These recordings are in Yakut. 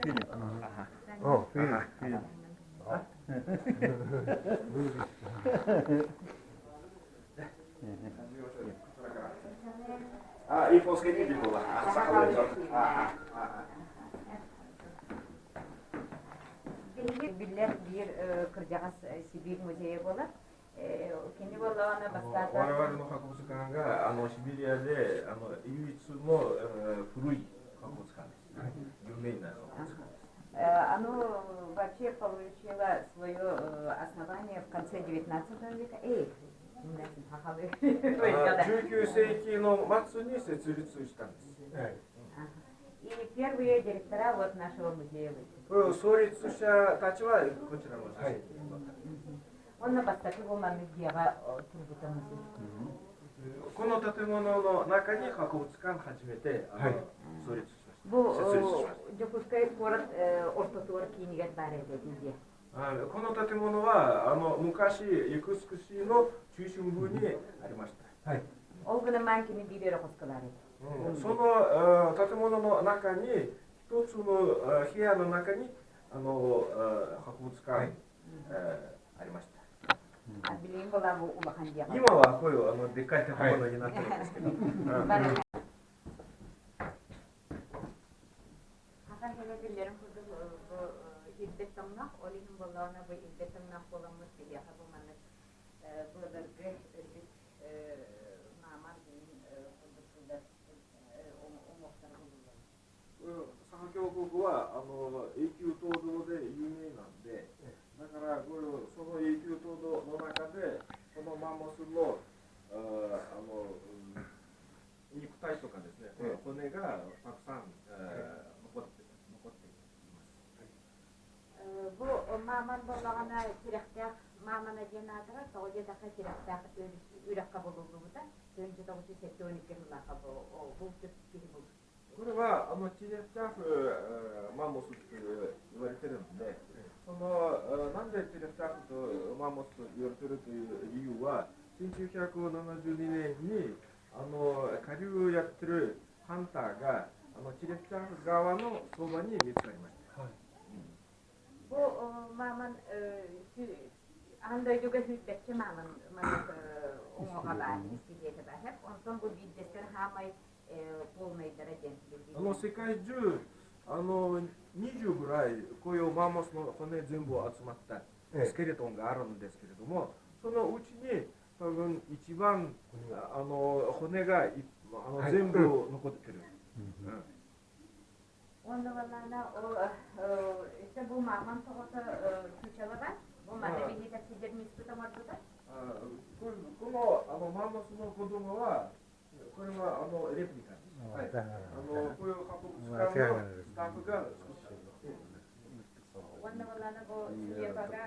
Фильм. О, фильм. Фильм. А, японская мебель была. Биллэр биир кырдьаҕас Сибиир музейа буолар. Кини буоллаҕына бастаата 我々の博物館がシベリアで唯一の古い博物館です。有名な博物館です。 Оно вообще получило свое основание в конце XIX века. Эй, 19世紀の末に設立したんです。 И первые директора вот нашего музея. 創立者たちはこちらの写真に載った。 Онно бастакы бу маннык дьиэҕэ турбута музей. この建物の中に博物館始めて創立しました。 Бу Дьокуускай куорат ортотугар киинигэр баар этэ дии. この建物は昔ヤクーツク市の中心部にありました。はい。 Ол гынан маан кини биир эрэ хоско баар этэ. その建物の中に一つの部屋の中に博物館ありました。 Билигин буолла бу улахан дьиэҕэ. 今はこういうでっかい建物になってるんですけど。 Саха сирэ биллэрин курдук бу ирбэт тоҥнох, ол иһин буоллаҕына бу ирбэт тоҥноох буоламмыт биһиэхэ бу маннык былыргы өлбүт мааман дьиҥин курдук сылдьар уҥуохтары булуллар. サハ峡谷は永久凍土で有名なんで、だからこういうその永久凍土の中でこのマンモスの肉体とかですね、骨がたくさん残っています。 Бу мааман буоллаҕына Тирэхтээх маамана диэн аатырар, тоҕо диэтэххэ Тирэхтээх үрэххэ булуллубута. 1972 сыллаахха булчут киһи булбут. これはティレフタフマンモスと言われてるんで、そのなんでティレフタフとマンモスと言われてるという理由は、1972年に下流やってるハンターがティレフタフ川のそばに見つかりました。 Бу мааман аан дойдуга сүүрбэччэ мааман маннык уҥуоҕа баар, искилиэтэ баар. Онтон бу биирдэстэр хаамай полнайдара диэн. 世界中20ぐらいこういうマンモスの骨全部集まったスケルトンがあるんですけれども、そのうちに多分一番骨が全部残ってる。 Онно буоллаҕына өссө бу мааман тоҕото чучело баар. Бу манна биһиги таксидермиспыт оҥорбута. このマンモスの子供はこれはレプリカです。はい。こういう博物館のスタッフが作った。 Уонна буоллаҕына бу Силепага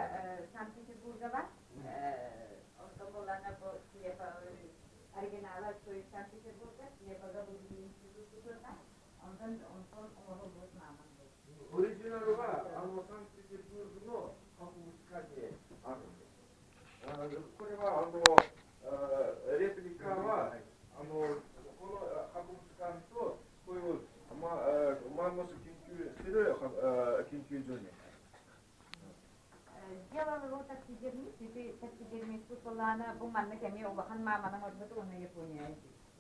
Санкт-Петербурга баар. Онтон буоллаҕына бу Силепа оригинала Санкт-Петербурга, Силепага бу институт баар. Онтон онтон оҥоһуллубут мааман オリジナルはサンクトペテルブルクの博物館にあるんです。これはレプリカはこの博物館とこういうマンモス研究してる研究所に。 Делал его таксидермист, ити таксидермист буоллаҕына бу маннык эмиэ улахан мааманы оҥорбут уонна Япония.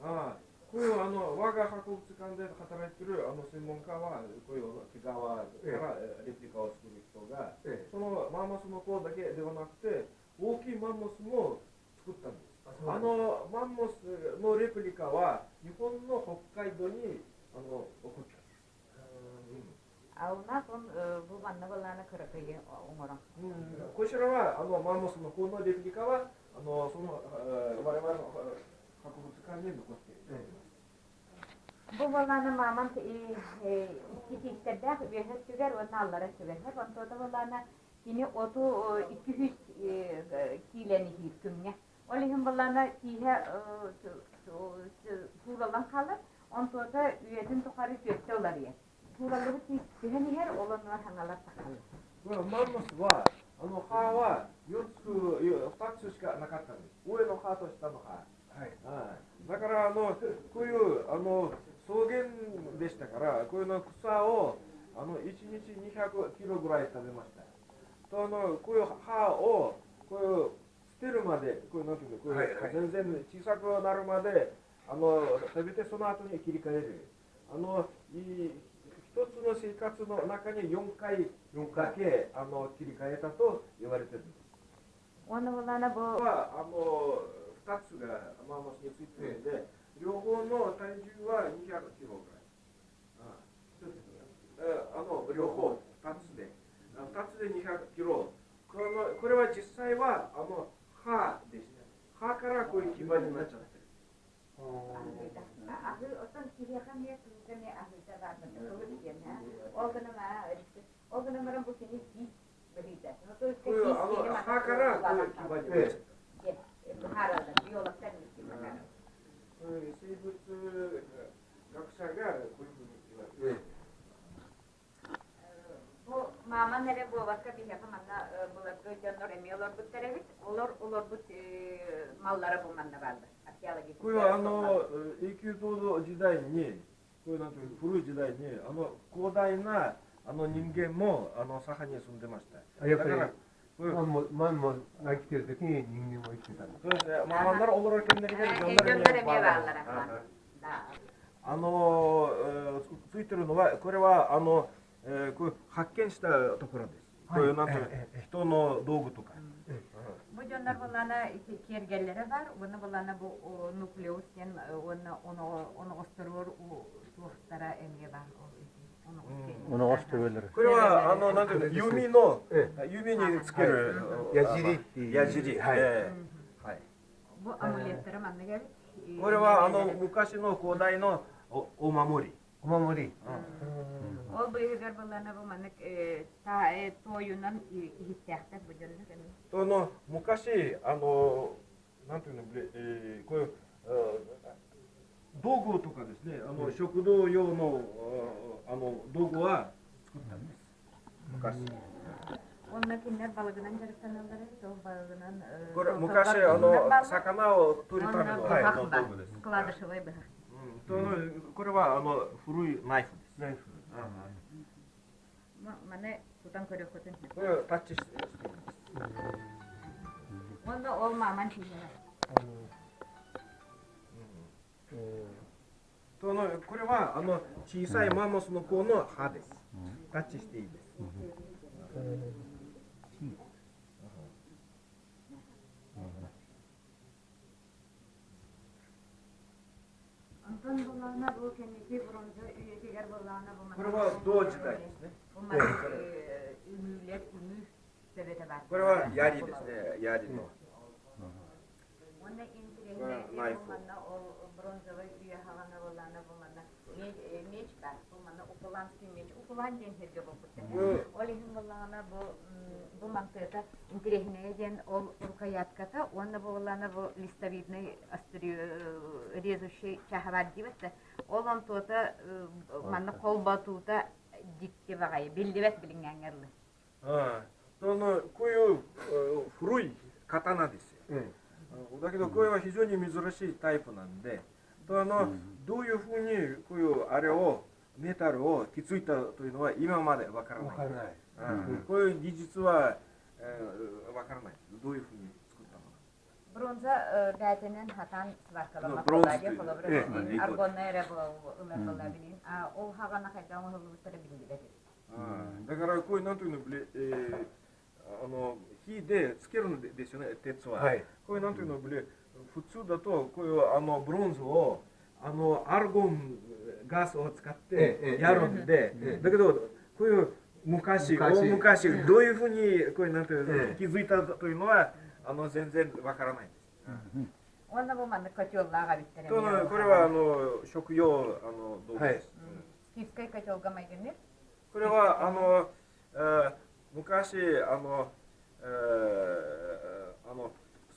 ああ、こういう我が博物館で働いてる専門家はこういう毛皮からレプリカを作る人が、そのマンモスの子だけではなくて大きいマンモスも作ったんです。マンモスのレプリカは日本の北海道に送ったんです。 А у нас он бу манна буоллаҕына кыракый оҥорон. こちらはマンモスの子のレプリカはその我々の博物館に残っています。 Бу буоллаҕына мааман икки тиистэрдээх үөһэ өттүгэр уонна аллара өттүгэр. Онтуота буоллаҕына кини оту 200 киилэни сиир күҥҥэ. Ол иһин буоллаҕына тииһэ суураллан хаалар, онтуота үйэтин тухары түөртэ уларыйар. Суураллыбыт тиис түһэн иһэр, ол оннугар саҥалар тахаллар. マンモスは歯は4つ2つしかなかったんです。上の歯と下の歯。はい。だからこういう草原でしたから、こういうの草を1日200キロぐらい食べました。とこういう歯をこういう捨てるまで、こういうなんていうの、こういう全然小さくなるまで食べて、その後に切り替える。一つの生活の中に4回だけ切り替えたと言われてるんです。は2つがマンモスについてるんで、両方の体重は200キロぐらい。両方2つで、2つで200キロ。これは実際は歯ですね。歯からこういう牙になっちゃってる。こういう歯からこういう牙になっちゃった。生物学者がこういうふうに言われてる。 Бу мааман эрэ буолбакка биһиэхэ манна былыргы дьоннор эмиэ олорбуттар эбит. Олор олорбут маллара бу манна бааллар. これは永久凍土時代に、これなんていう古い時代に広大な人間もサハに住んでました。やっぱりだからマンモマンモが生きてる時に人間も生きてたんです。そうですね。マンолорор кэмнэригэр Дьоннор эмиэ бааллара. ついてるのはこれはこう発見したところです。こういうなんていう人の道具とか。 Бу дьоннор буоллаҕына киэргэллэрэ баар, уонна буоллаҕына бу нуклеус диэн уонна оноҕосторугар туохтара эмиэ баар ол おしてる。これはなんていうの弓の弓につける矢尻っていう。矢尻。はい。はい。 Бу амулеттара маннык эбит. これは昔の古代のお守り。お守り。 Ол быыһыгар буоллаҕына бу маннык туойунан иһиттээхтэр бу дьоннор эмиэ. と昔なんていうのこういう道具とかですね、食堂用の道具は作ったんです。昔。 Онно кинилэр балыгынан дьарыктаналлар эбит, ол балыгынан これ昔魚を取るための道具です。 Складышевой быһах. とこれは古いナイフです。ナイフ。 Маны тутан көрүөххүтүн. これをタッチしています。 Онно ол мааман тииһэ. とこれは小さいマンモスの子の歯です。タッチしていいです。 Онтон буоллаҕына бу кэнники бронза үйэтигэр буоллаҕына бу これは同時代ですね。 Бу маннык үҥүүлэр үҥүү төбөтө баар. これは槍ですね。槍の。 Уоннаナイ интэриэһинэй フ бу манна ол бронзовай үйэ хаҕана буоллаҕына бу манна меч баар. Бу манна укуланский меч. Укулан диэн сиргэ булбуттар. Ол иһин буоллаҕына бу бу мантыата интэриэһинэйэ диэн ол рукоятката уонна буоллаҕына бу листовидный режущий чаһа баар диэбэт. Ол онтуота манна холботуута дьикти баҕайы биллибэт билиҥҥээҥҥэ дылы. とこういう古い刀ですよ。だけどこれは非常に珍しいタイプなんで、とどういうふうにこういうあれをメタルを築いたというのは今までわからない。わからない。こういう技術はわからない。どういうふうに作ったのか。 Бронза бэйэтинэн сатаан сваркаламмат Бронза буолла дии, аргоннай эрэ ылар буолла билигин. Ол хаҕана хайдах оҥоһуллубуттара биллибэт. だからこういうなんていうの火でつけるんですよね、鉄は。こういうなんていうの普通だとこういうブロンズをアルゴンガスを使ってやるんで、だけどこういう昔大昔どういうふうにこういうなんていうの気づいたというのは全然わからないんです。 Уонна бу маннык котеллаах эбиттэр とこれは食用道具です。 Скифскэй котелга майгынныыр. これは昔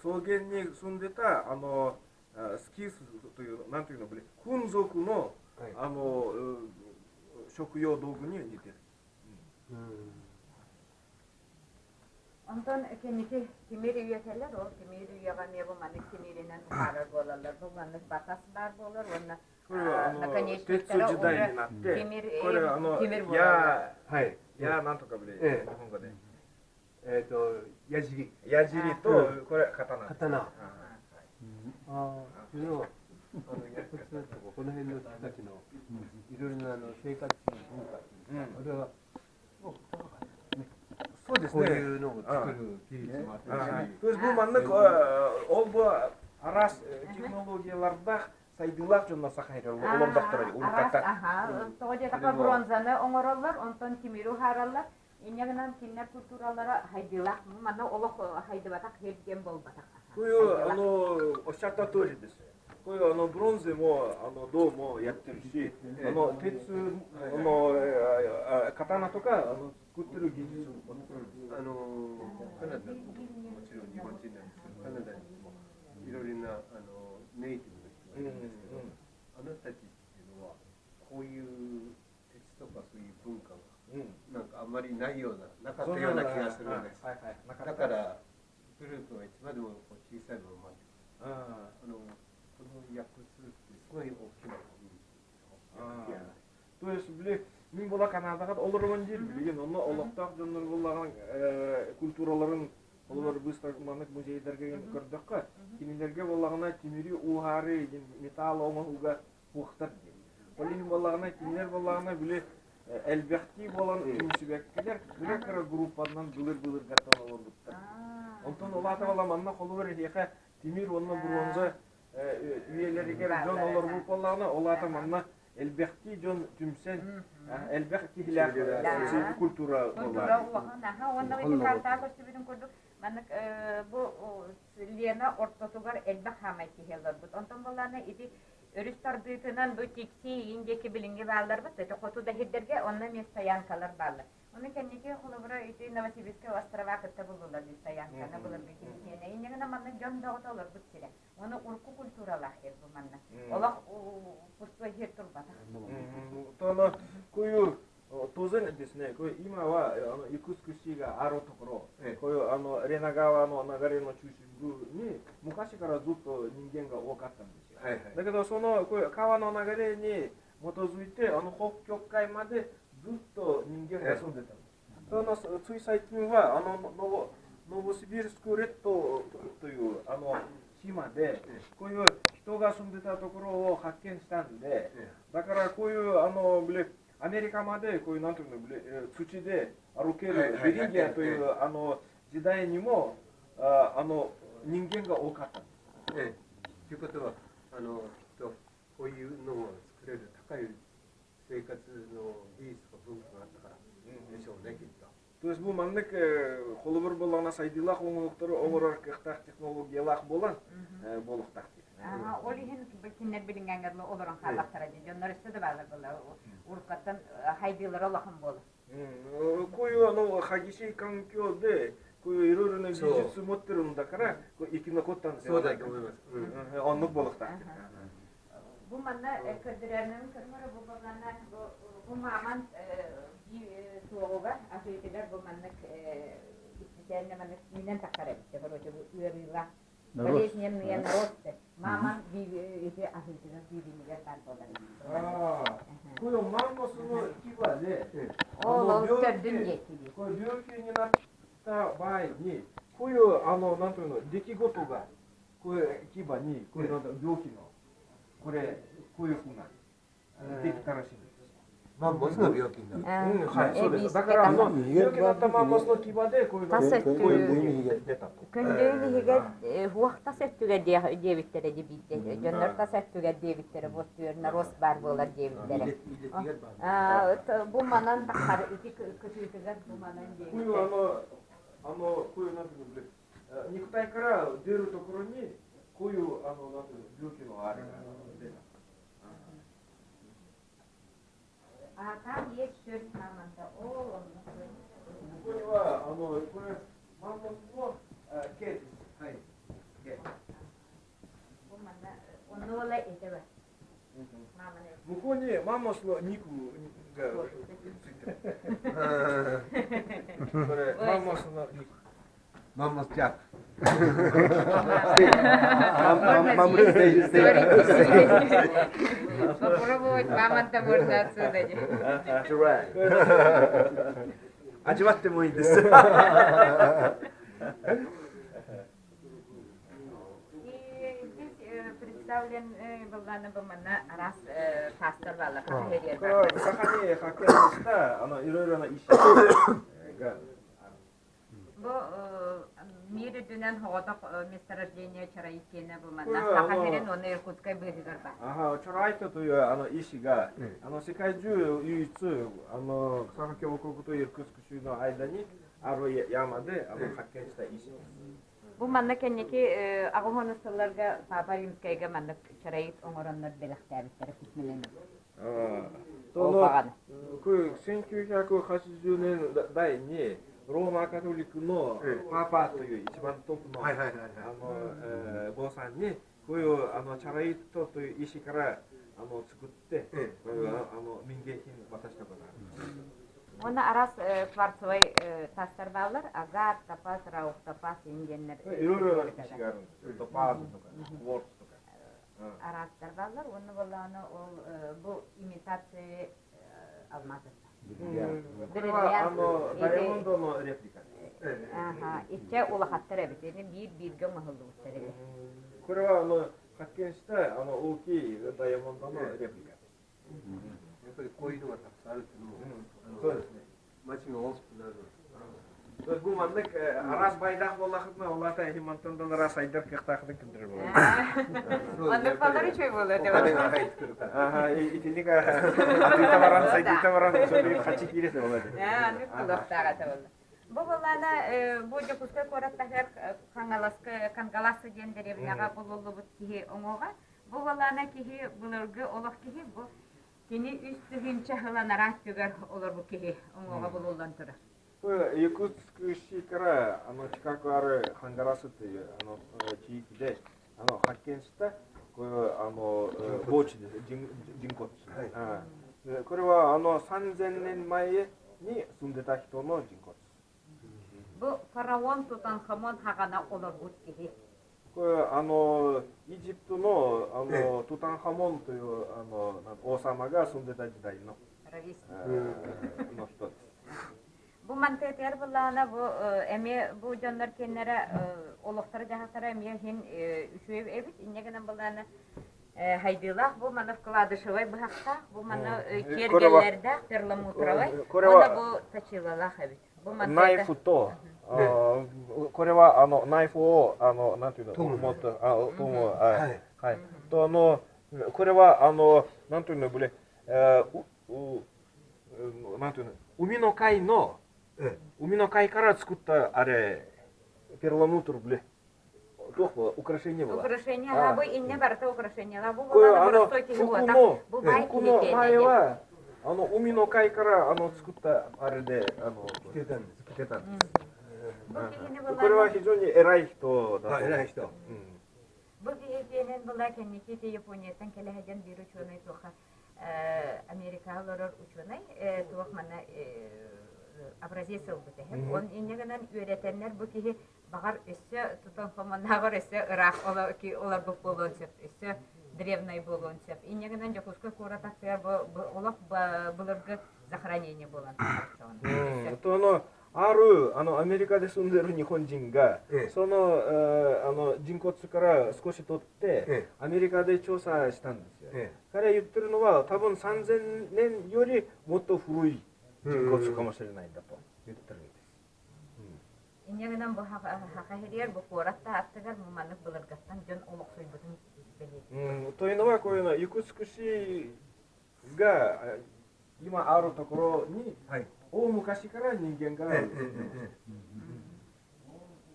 草原に住んでたスキースというなんていうのフン族の食用道具に似てる。 Онтон кэнники тимир үйэ кэлэр, ол тимир үйэҕэ эмиэ бу маннык тимиринэн уһаарар буолаллар. Бу маннык батас баар буолар уонна наконечниктара уже тимир тимир буолаллар. やなんとかぶれ、日本語で。矢尻。矢尻と、これ刀。刀。ああ、っていうのは、ヤクツとかこの辺の人たちのいろいろな生活の文化っていうんですか、あれはそうですね。こういうのを作る技術もあったし。 То есть бу маннык ол бу араас технологиялардаах сайдыылаах дьоннор саха олордохторо урукката. Тоҕо диэтэххэ бронзаны оҥороллор, онтон тимири уһаараллар. Инньэ гынан кинилэр культуралара хайдыылаах. Манна олох хайдыбатах сир диэн буолбатах. こういうおっしゃった通りです。こういうブロンズも銅もやってるし、鉄の刀とか作ってる技術も持ってる。カナダももちろん日本人なんですけど、カナダにもいろいろなネイティブの人がいるんですけど、あの人たちっていうのはこういう鉄とかそういう文化がなんかあまりないような、なかったような気がするんです。だからグループがいつまでもこう小さいままで、このヤクツってすごい大きなコミュニティ。 То есть, били, мин була Канадаҕа олоробун диир, билигин онно олохтоох дьоннор буоллаҕына культураларын олор быстро маннык музейдарга көрдөххө, кинилэргэ буоллаҕына тимири ууһаары, металл оҥоһууга уохтар диир. Ол иһин буоллаҕына кинилэр буоллаҕына били элбэхтии буолан түмсүбэккэлэр кыра-кыра группанан былыр-былыргаттан олорбуттар. Онтон улаата буола манна холобур эһиэхэ тимир уонна бронза үйэлэригэр дьон олорбут буоллаҕына, ол аата манна элбэхтии дьон түмсэн, элбэх киһилээх культура Культура улахан, аха, уонна ити картаҕа көстүбүтүн курдук, маннык бу Лена ортотугар элбэх хаамай киһи олорбут. Онтон буоллаҕына ити өрүс тардыытынан бу Тикси иин диэки билиҥҥи баалларбыт, это хоту да сирдэргэ онно эмиэ стоянкалар бааллар. Ону кэнники холобура ити Новосибирскай острова кытта буллулар дии стоянканы былыргы киһи. Инньэ гынан манна дьон бөҕөтө олорбут сирэ. Ону урукку культуралаах сир бу манна. Олох пустой сир турбатах. とこういう当然ですね、これ今はイクスク市があるところ、こういうレナ川の流れの中心部に昔からずっと人間が多かったんですよ。だけどそのこういう川の流れに基づいて北極海までずっと人間が住んでたんです。そのつい最近はノボシビルスク列島という島でこういう人が住んでたところを発見したんで、だからこういうアメリカまでこういうなんていうの土で歩けるベリンギアという時代にも人間が多かったんです。ということはきっとこういうのを作れる高い生活の技術とか文化があったからでしょうね、きっと。 То есть бу маннык холобур буоллаҕына сайдыылаах оҥоһуктары оҥорор кыахтаах технологиялаах буолан буолуохтаах диир. Ол иһин кинилэр билиҥҥээҥҥэ олорон хааллахтара дии. Дьоннор өссө да бааллар буолла. Уруккаттан хайдыылара улахан буолар. こういう激しい環境でこういういろいろな技術持ってるんだから生き残ったんですよ。そうだと思います。 Оннук буолуохтаах. Бу манна көрдөрөрүнэн көрмөрө бу балана бу мамонт туоҕугар атыытыгар бу маннык исписээлне маннык минэн тахсар эбит. Короче, бу ыарыылаах болезненные наросты. Мамонт ити аһыытыгар бииринигэр баар буолар. このマンモスの牙で、 Ол ол төрдүн диэки. こういう病気になった場合に、こういうなんていうの出来事がこういう牙にこういう病気のこれこういうふうなできたらしいんです。マンモスの病気になる。うん、はい、そうです。だから病気になったマンモスの牙でこういうのこういう病気出たと。 Көндүөн иһигэр хуох тас өттүгэр диэбиттэрэ диэбиттэрэ. Дьоннор тас өттүгэр диэбиттэрэ, бу өттүгэр нарост баар буолар диэбиттэрэ. Бу манан таххар ити кытыытыгар бу манан こういう диэбиттэр. こういうなんていうの肉体から出るところにこういうなんていうの病気のあれが出た。 А там есть шерсть мамонта. О, он ここにはこれマンモスの毛です。はい。 бу манна онно буола этэ бар. Мамонт. 向こうにマンモスの肉がついてる。これマンモスの肉。マンモスジャック。 ママンモスステージステージ。Попробовать мамонта можно отсюда. Try. 味わってもいいです。 И здесь представлен былланы бу манна араас таастар бааллар. これはサハに発見したいろいろな石が。 Бу мир үрдүнэн соҕотох месторождение чароит киэнэ бу манна Саха сирин уонна Иркутскай быыһыгар баар. あチャライトという石が、世界中唯一サハ共和国とイルクーツク州の間にある山で発見した石です。 Бу манна кэнники 80 сылларга Папа Римскайга маннык чароит оҥороннор бэлэхтээбиттэрэ письменэн. そのこれ1980年代にローマカトリックのパパという一番トップの坊さんにこういうチャライトという石から作って、これは民芸品渡したことある。 Уонна араас кварцевай таастар бааллар, агат, топаз, раухтопаз диэннэр. いろいろな石があるんですよ。トパーズとか、クォーツとか。 Араастар бааллар, уонна буоллаҕына ол бу имитация алмаза. これはダイヤモンドのレプリカです。 Иччэ улахаттар эбит, биир бииргэ оҥоһуллубуттар эбит. これは発見した大きいダイヤモンドのレプリカです。やっぱりこういうのがたくさんあるっていうのも、そうですね。街が大きくなる。 Бу маннык араас баайдаах буоллаххытына, ол аата эһи мантан араас сайдар кыахтаахытын көрдөрөр буолар. Оннук буоллар үчүгэй буолуо お金が入ってくるから。 Аха, итинник атыыта баран, сайдыыта баран, сөбү хачы кииресе болар. Оннук буолуохтаах этэ буолла. Бу буоллаана бу Дьокуускай куорат таһыгар Хаҥаласка Кангалассы диэн дэриэбинэҕэ булуллубут киһи уҥуоҕа. Бу буоллаана киһи былыргы олох киһи бу кини 3000 сыл анараа өттүгэр олорбут киһи уҥуоҕа булуллан турар. これヤクーツク市から近くあるハンガラスという地域で発見したこれは墓地です。人人骨。はい、これは3000年前に住んでた人の人骨。 Бу фараон Тутанхамон саҕана олорбут киһи. これはエジプトのトゥタンハモンという王様が住んでた時代のの人です。 Бу мантыатыгар буоллаҕына бу эмиэ бу дьоннор киэннэрэ олохторо-дьаһахтара эмиэ иһин үчүгэй эбит. Инньэ гынан буоллаҕына сайдыылаах бу манна вкладышевай быһахтаах, бу манна киэргэллэрдээх перламутровай, уонна бу точилалаах эбит. Бу ナイフと、これはナイフをなんていうの、持ってあトムはいはいとこれはなんていうのブレううなんていうの海の貝の海の貝から作ったあれперламутр бле украшение было. Украшение, бу иннэ барыта украшение. Бу これ буоллаҕына боростуой киһи 服 буолбатах. も Бу баай 服 киһи の киэнэ 前 диэн. は海の貝から作ったあれで着てたんです。着てたんです。 Бу киһини これは буоллаҕына 非常に偉い人だと。あ、偉い人。うん Бу киһи киэнин була кэнники ити Японияттан кэлэ сылдьан биир учуонай туоха Америкаҕа олорор учуонай туох манна образец ылбыт эһэм. Он инньэ гынан үөрэтэннэр бу киһи баҕар өссө Тутанхамоннааҕар өссө ыраах олорбут буолуон сөп, өссө древнай буолуон сөп. Инньэ гынан Дьокуускай куорат аттыгар бу олох былыргы захоронение буолан うんとあるアメリカで住んでる日本人が、その、人骨から少し取って、アメリカで調査したんですよ。彼が言ってるのは多分3000年よりもっと古い人骨かもしれないんだと言ってるんです。 Инньэ гынан бу Саха сиригэр бу куорат да аттыгар бу маннык былыргаттан дьон олохсуйбутун бэлиэтиир. うん、というのはこういうのはユクーツク市が今あるところに、大昔から人間が住んでました。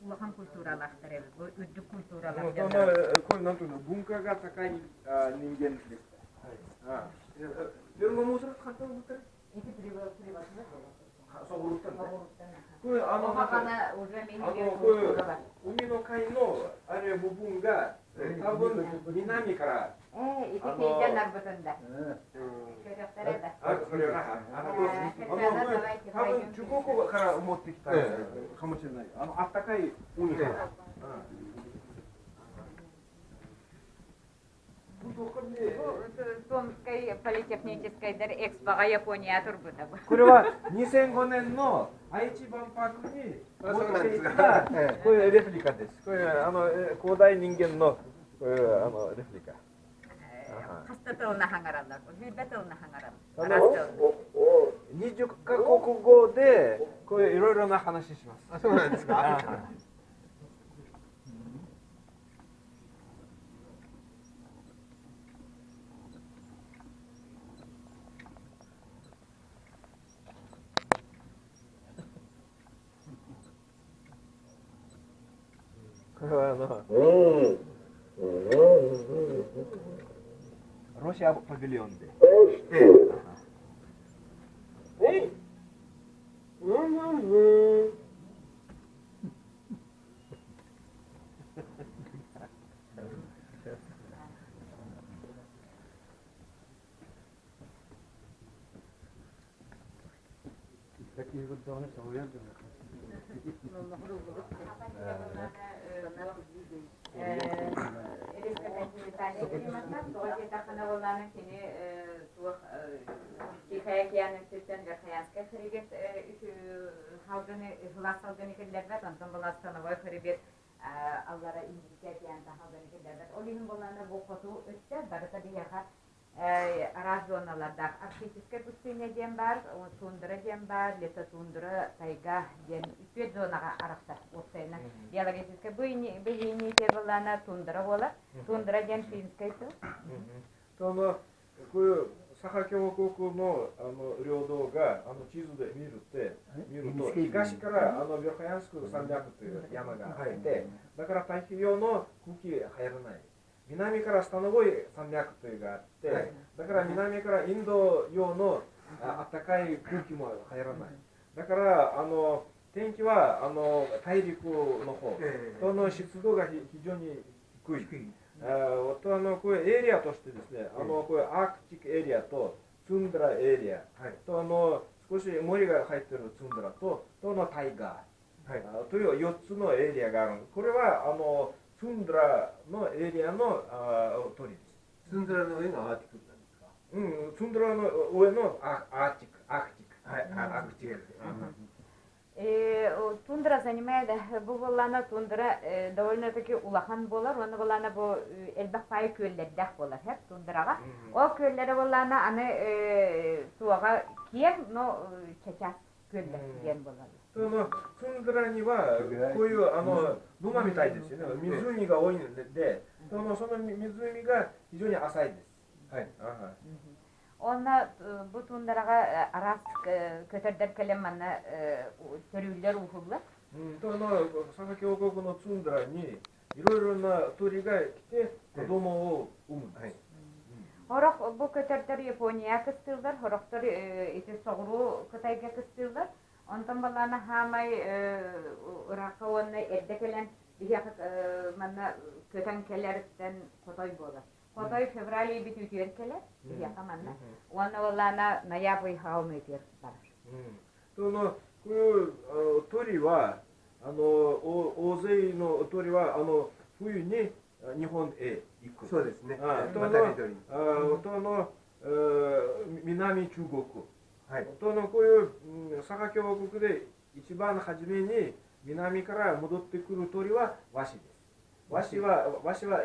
Улахан культуралаахтар эбит, бу үрдүк культуралаах これなんていうの文化が高い人間でした。はい。 Ити そうこれ уже こういう海の貝のあれ部分が多分南から ити киһи нарбытында. あ、それは多分中国から持ってきたかもしれない。あったかい海から。Томскай политехническайдар экспоҕа Япония турбута. これは2005年の愛知万博に持っていったこれレプリカです。これ古代人間のこれレプリカ。 Хаста тылына хаҥараллар, сүүрбэ тылына хаҥараллар. 20カ国語でこれいろいろな話します。あ、そうなんですか。これはロシアパビリオンで。 Тихай океанын сиртэн Верхоянскай хребет халгыны ыһылас салгыны киллэрбэт, онтон была Становой хребет аллара Индийскэй океантан халгыны киллэрбэт. Ол иһин буоллаҕына бу хоту өттө барыта биһиэхэ араас зоналардаах. Арктическай пустыня диэн баар, тундра диэн баар, лесотундра, тайга диэн үтүө зонаҕа арахсар уопсайынан. Биологическай быһыыны буоллаҕына тундра буолар. Тундра диэн финскэй тыл. そのこういうサハ共和国の領土が地図で見ると東からベルハヤンスク山脈という山があって、だから太平洋の空気入らない。南からスタノボイ山脈というのがあって、だから南からインド洋の暖かい空気も入らない。だから天気は大陸の方との湿度が非常に低い。とこういうエリアとしてですね、こういう Arctic エリアとツンドラエリアと少し森が入っているツンドラとのタイガー、という4つのエリアがある。これはツンドラのエリアの鳥です。ツンドラの上のアーティクなんですか。うん、ツンドラの上のアークティック、はい、アークティック。 Тундра занимает бу буоллаҕына тундра довольно-таки улахан буолар, уонна буоллаҕына бу элбэх баайы күөллэрдээх буолар, һэр тундраҕа. Ол күөллэрэ буоллаҕына аны туоҕа киэҥ, но чачаас күөллэр диэн буолар. そのツンドラにはこういう沼みたいですよね。湖が多いので、その湖が非常に浅いです。はい。 Онно бу тундраҕа араас көтөрдөр кэлэн манна төрүүллэр ууһууллар. とサハ共和国のツンドラにいろいろな鳥が来て子供を産むんです。 Сорох бу көтөрдөр Япония кыстыыллар, сорохтор ити соҕуруу Кытайга кыстыыллар. Онтон буоллаҕына саамай ыраахха уонна эрдэ кэлэн биһиэхэ манна көтөн кэлэриттэн хотой буолар. Хотой февраль бүтүүтүгэр кэлэр, биһиэхэ манна. Уонна буоллаҕына ноябрь хаалмыытыгар барар. そのこういう鳥は大勢の鳥は冬に日本へ行く。そうですね。と渡り鳥。と南中国。とこういうサハ共和国で一番初めに南から戻ってくる鳥はワシです。ワシは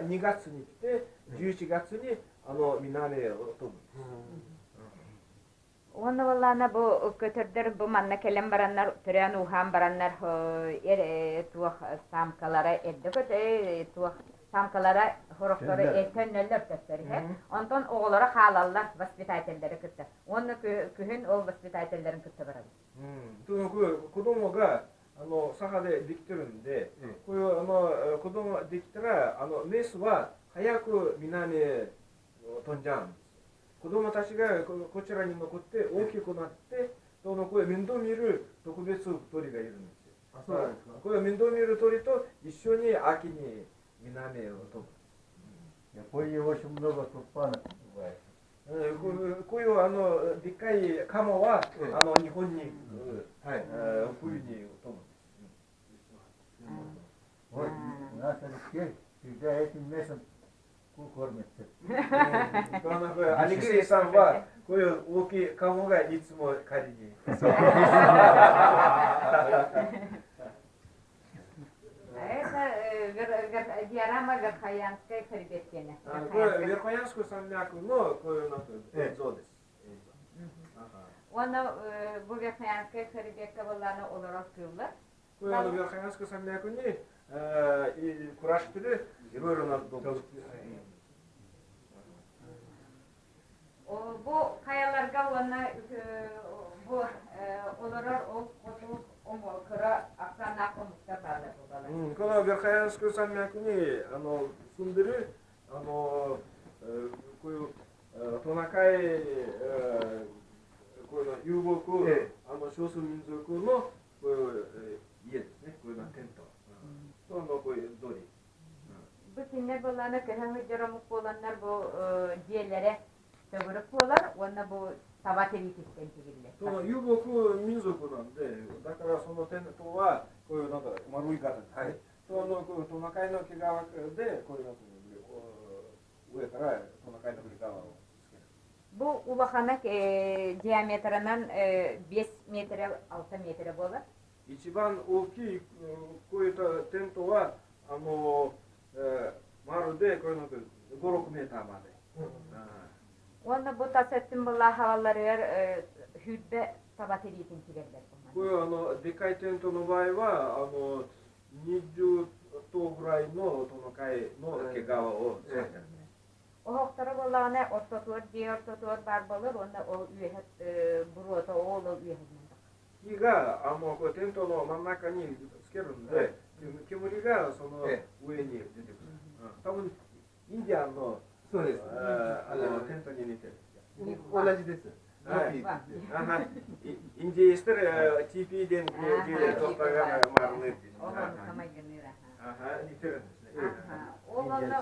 2月に来て11月に南へ飛ぶんです。 Уонна буоллаҕына бу көтөрдөр бу манна кэлэн бараннар, төрөөн ууһаан бараннар туох самкалара эрдэ туох самкалара сорохторо төннөллөр төттөрү. Онтон оҕолоро хаалаллар воспитательдери кытта. Уонна күһүн ол воспитательдерин кытта бараллар. とこういう子供がサハでできてるんで、こういう子供ができたらメスは早く南へ飛んじゃうんです。子供たちがこちらに残って大きくなって、そのこういう面倒見る特別鳥がいるんですよ。あ、そうなんですか。これ面倒見る鳥と一緒に秋に南へ飛ぶ。 Японии очень много тюльпанов бывает. こういうでっかいカモは、日本に、冬に飛ぶんです。 Вот у нас Алексей всегда этим местом Кормят. アレクセイさんはこういう大きいカモがいつも狩りに。 Это диорама Верхоянской хребет диэнэ. これ Верхоянскую 山脈のこういうなんか映像です。 Уонна бу Верхоянскай хребеккэ буоллаҕына олорор кыыллар. これВерхоянскую 山脈に暮らしてるいろいろな動物。 Бу хайаларга уонна бу олорор ол хоту кыра ахсааннаах омуктар бааллар буолалар. この Верхоянскую 山脈に住んでるこういうトナカイこういうの遊牧少数民族のこういう家ですね。こういうのテント。とこういう通り。 Бу кинилэр буоллаҕына көһө сылдьар омук буоланнар бу дьиэлэрэ төгүрүк буолар уонна бу таба тириититтэн тигиллэр. その遊牧民族なんで、だからそのテントはこういうなんか丸い形ですね。そのこうトナカイの毛皮でこういうなんか上からトナカイの毛皮をつける。 Бу улахана диаметрынан 5 метр 6 метр буолар. 一番大きいこういったテントは丸でこういうの5、6メーターまで。 Уонна бу тас өттүн буолла хабалларыгар 20 таба тириитин тигэллэр. こういうでかいテントの場合は20頭ぐらいのトナカイの毛皮を使ってる。 Оһохторо буоллаҕына ортотугар дьиэ ортотугар баар буолар уонна ол үөһэ буруота ол ол үөһэнэн. 火がこうテントの真ん中につけるんで、煙がその上に出てくる。多分インディアンのそうです。テントに似てる。同じです。はい。Индейстер типи диэн тохтага маарынныыр.似てるんですね。 Ол онно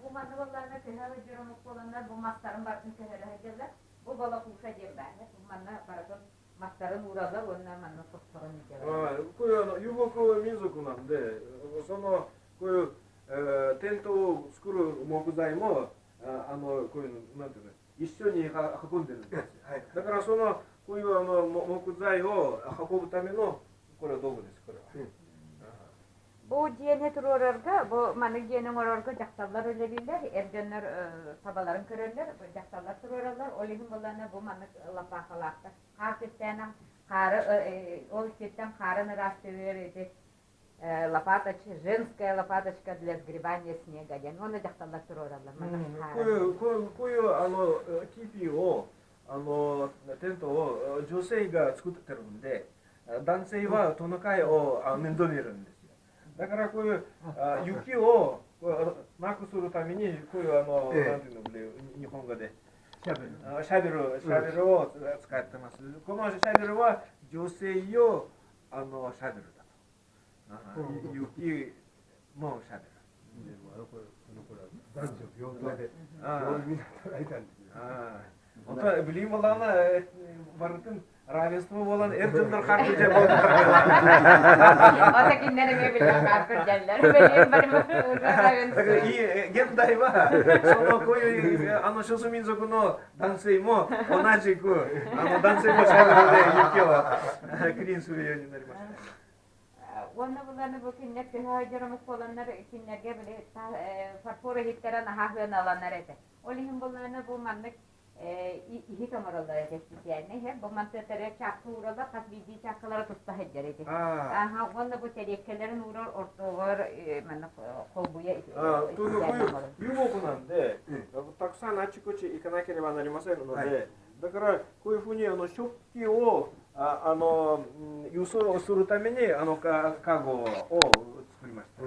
бу манна буоллаҕына көһө сылдьар омук буоланнар бу мастарын барытын көһөрө сылдьаллар. Бу волокуша диэн баар. Бу манна барытын мастарын уураллар уонна манна сохторон илдьэллэр. こういう遊牧民族なんで、そのこういうテントを作る木材もこういうのなんていうの一緒に運んでるんですよ。だからそのこういう木材を運ぶためのこれは道具です。これは。 Бу дьиэни туруорарга, бу маннык дьиэни оҥорорго дьахталлар үлэлииллэр, эр дьоннор табаларын көрөллөр, дьахталлар туруораллар, ол иһин буоллаҕына бу маннык лапаахалаахтар. Хаар түстээн хаары ол сиртэн хаарын ыраастыыр ити лопаточка, женская лопаточка для сгребания снега диэн. Уонна дьахталлар туруораллар. こういうこういうこういうティピをテントを女性が作ってるんで、男性はトナカイを面倒見るんですよ。だからこういう雪をなくするためにこういうなんていうの日本語でシャベルシャベルシャベルを使ってます。このシャベルは女性用シャベルだと。雪のシャベル。でもあの頃は男女平等でみんな捉えたんですよ。 Онтон билигин буоллаҕына барытын равенство буолан эр дьоннор хаар күрдьэр буолан Ата кинилэр эмиэ билэн хаар күрдьэллэр. Билигин бары いい現代はそのこういう少数民族の男性も同じく男性もシャベルで雪をクリーンするようになりました。 Уонна буоллаҕына бу кинилэр көһө сылдьар омук буоланнар кинилэргэ били фарфор иһиттэрэ наһаа сыаналанар этэ. Ол иһин буоллаҕына бу маннык иһит оҥороллор этэ специальный иһит. Бу мантыатары чаакка уураллар, хас биирдии чааккалара туста сылдьар ити. Аха, уонна бу тэриэккэлэрин уурар ортоҕор маннык холбуйа 遊牧なんで、たくさんあちこち行かなければなりませんので、だからこういうふうに食器を輸送するためにカゴを作りました。こ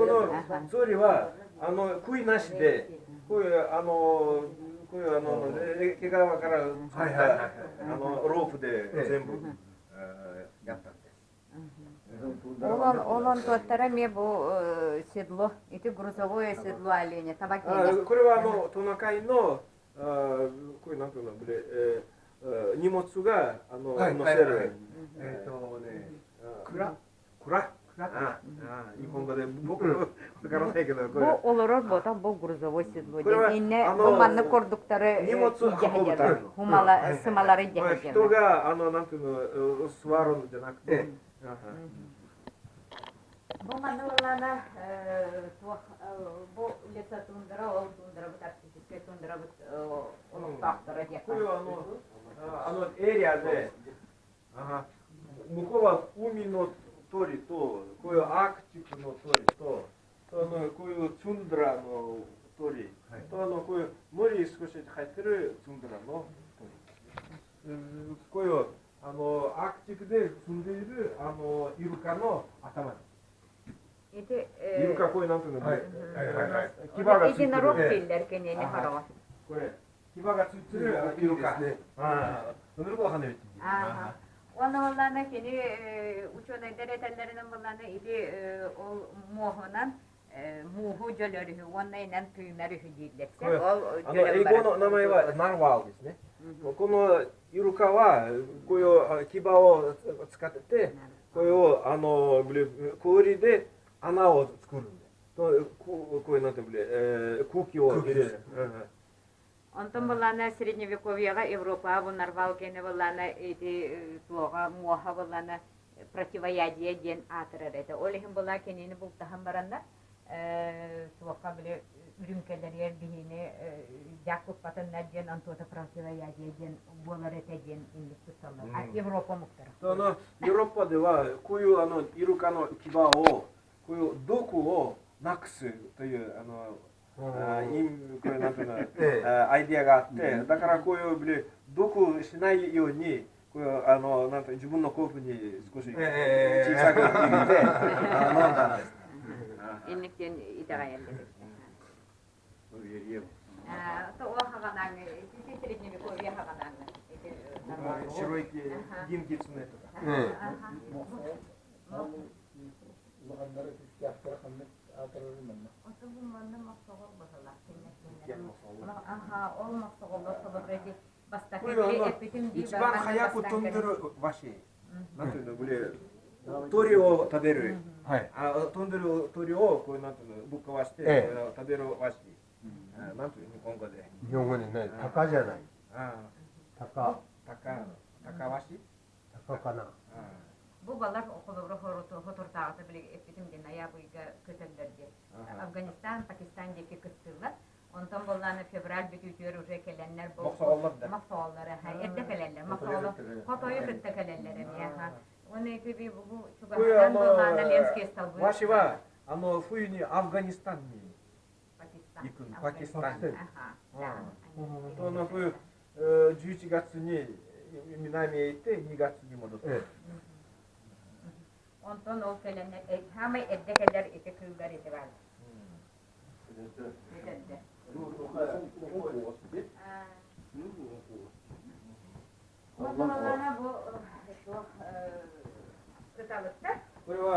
の草履は杭なしでこういうこういう毛皮から作ったロープで全部やったんです。 Ол онтуоттара эмиэ бу седло, ити грузовое седло оленя, таба これはトナカイのこれなんていうの、荷物が乗せる。蔵蔵ああ、日本語で僕わからないけど、これ。 Бу олорор ботах бу грузовой седло これは диэн. Иннэ あ бу の маннык курдуктары 荷物運ぶための。 хумала сымалары これ дьэһэ 人がなんていうの、座るんじゃなくて、 Бу манна буоллаҕына туох бу лесо тундра, ол тундрабыт арктическай тундрабыт олохтоохторо диэххэ. これはあのエリアで、向こうは海の鳥と、こういうアークチックの鳥と、こういうツンドラの鳥と、こういう森少し入ってるツンドラの鳥。こういうアークチックで住んでいるイルカの頭です。イルカこういうなんていうの、牙がついてる。 Единорог дииллэр кинини хороҕо. これ牙がついてるイルカ。 Уонна буоллаҕына кини учуонайдар этэллэринэн буоллаҕына ити ол муоһунан мууһу дьөлөр үһү уонна инэн тыынар үһү дииллэр. Ол 英語の名前はナルワルですね。このイルカはこういう牙を使ってて、これを氷で穴を作るんで。こういうなんていう空気を入れる。 Онтон буоллаҕына средневековьеҕа Европаҕа бу нарвал кэнэ буоллаҕына ити туоҕа муоһа буоллаҕына противоядие диэн аатырар этэ. Ол иһин буоллаҕа кинини бултаһан бараннар туохха били үрүҥкэлэригэр биһини дьаак куппатыннар диэн онтуота противоядие диэн буолар этэ диэн инник тутталлар. Европа омуктара. ヨーロッパではこういうイルカの牙をこういう毒をなくすというこれなんていうの、アイディアがあって、だからこういう毒しないようにこうなんて自分のコップに少し小さく入れて飲んだんです。 Инник диэн итэҕэйэллэр. Средневековье хаҕанаҥҥы. 白い銀キツネとか。 Улаханнары түстээхтэр ханнык аатырары манна. Манна мохсоҕол быһылаах Аха, ол мохсоҕоллор толору бастакы эппитим дии 一番早く飛んでるワシ。なんていうの、これ鳥を食べる。飛んでる鳥をこうなんていうのぶっかわして食べるワシ。なんていう日本語で。日本語でね、タカじゃない。タカ。タカ、タカワシ。タカかな。 Бу балар холобура хоторутааҕыта били эппитим диэн ноябрьга көтөллөр диэн. Афганистан, Пакистан диэки кыстыыллар. Онтон буоллаҕына февраль бүтүүтүгэр уже кэлэннэр бу Мохсоҕоллор да. Мохсоҕоллор эрдэ кэлэллэр. Мохсоҕоллор хотойу кытта кэлэллэр эмиэ. Уонна ити бу чугаһынан буоллаҕына Ленские столбы. わしは冬にアフガニスタンに行くパキスタンに。その冬11月に南へ行って2月に戻って。 Онтон ол кэлэннэр хаамай эрдэ кэлэр ити кыыллар ити баар. Онтон бу кыталыктар. これは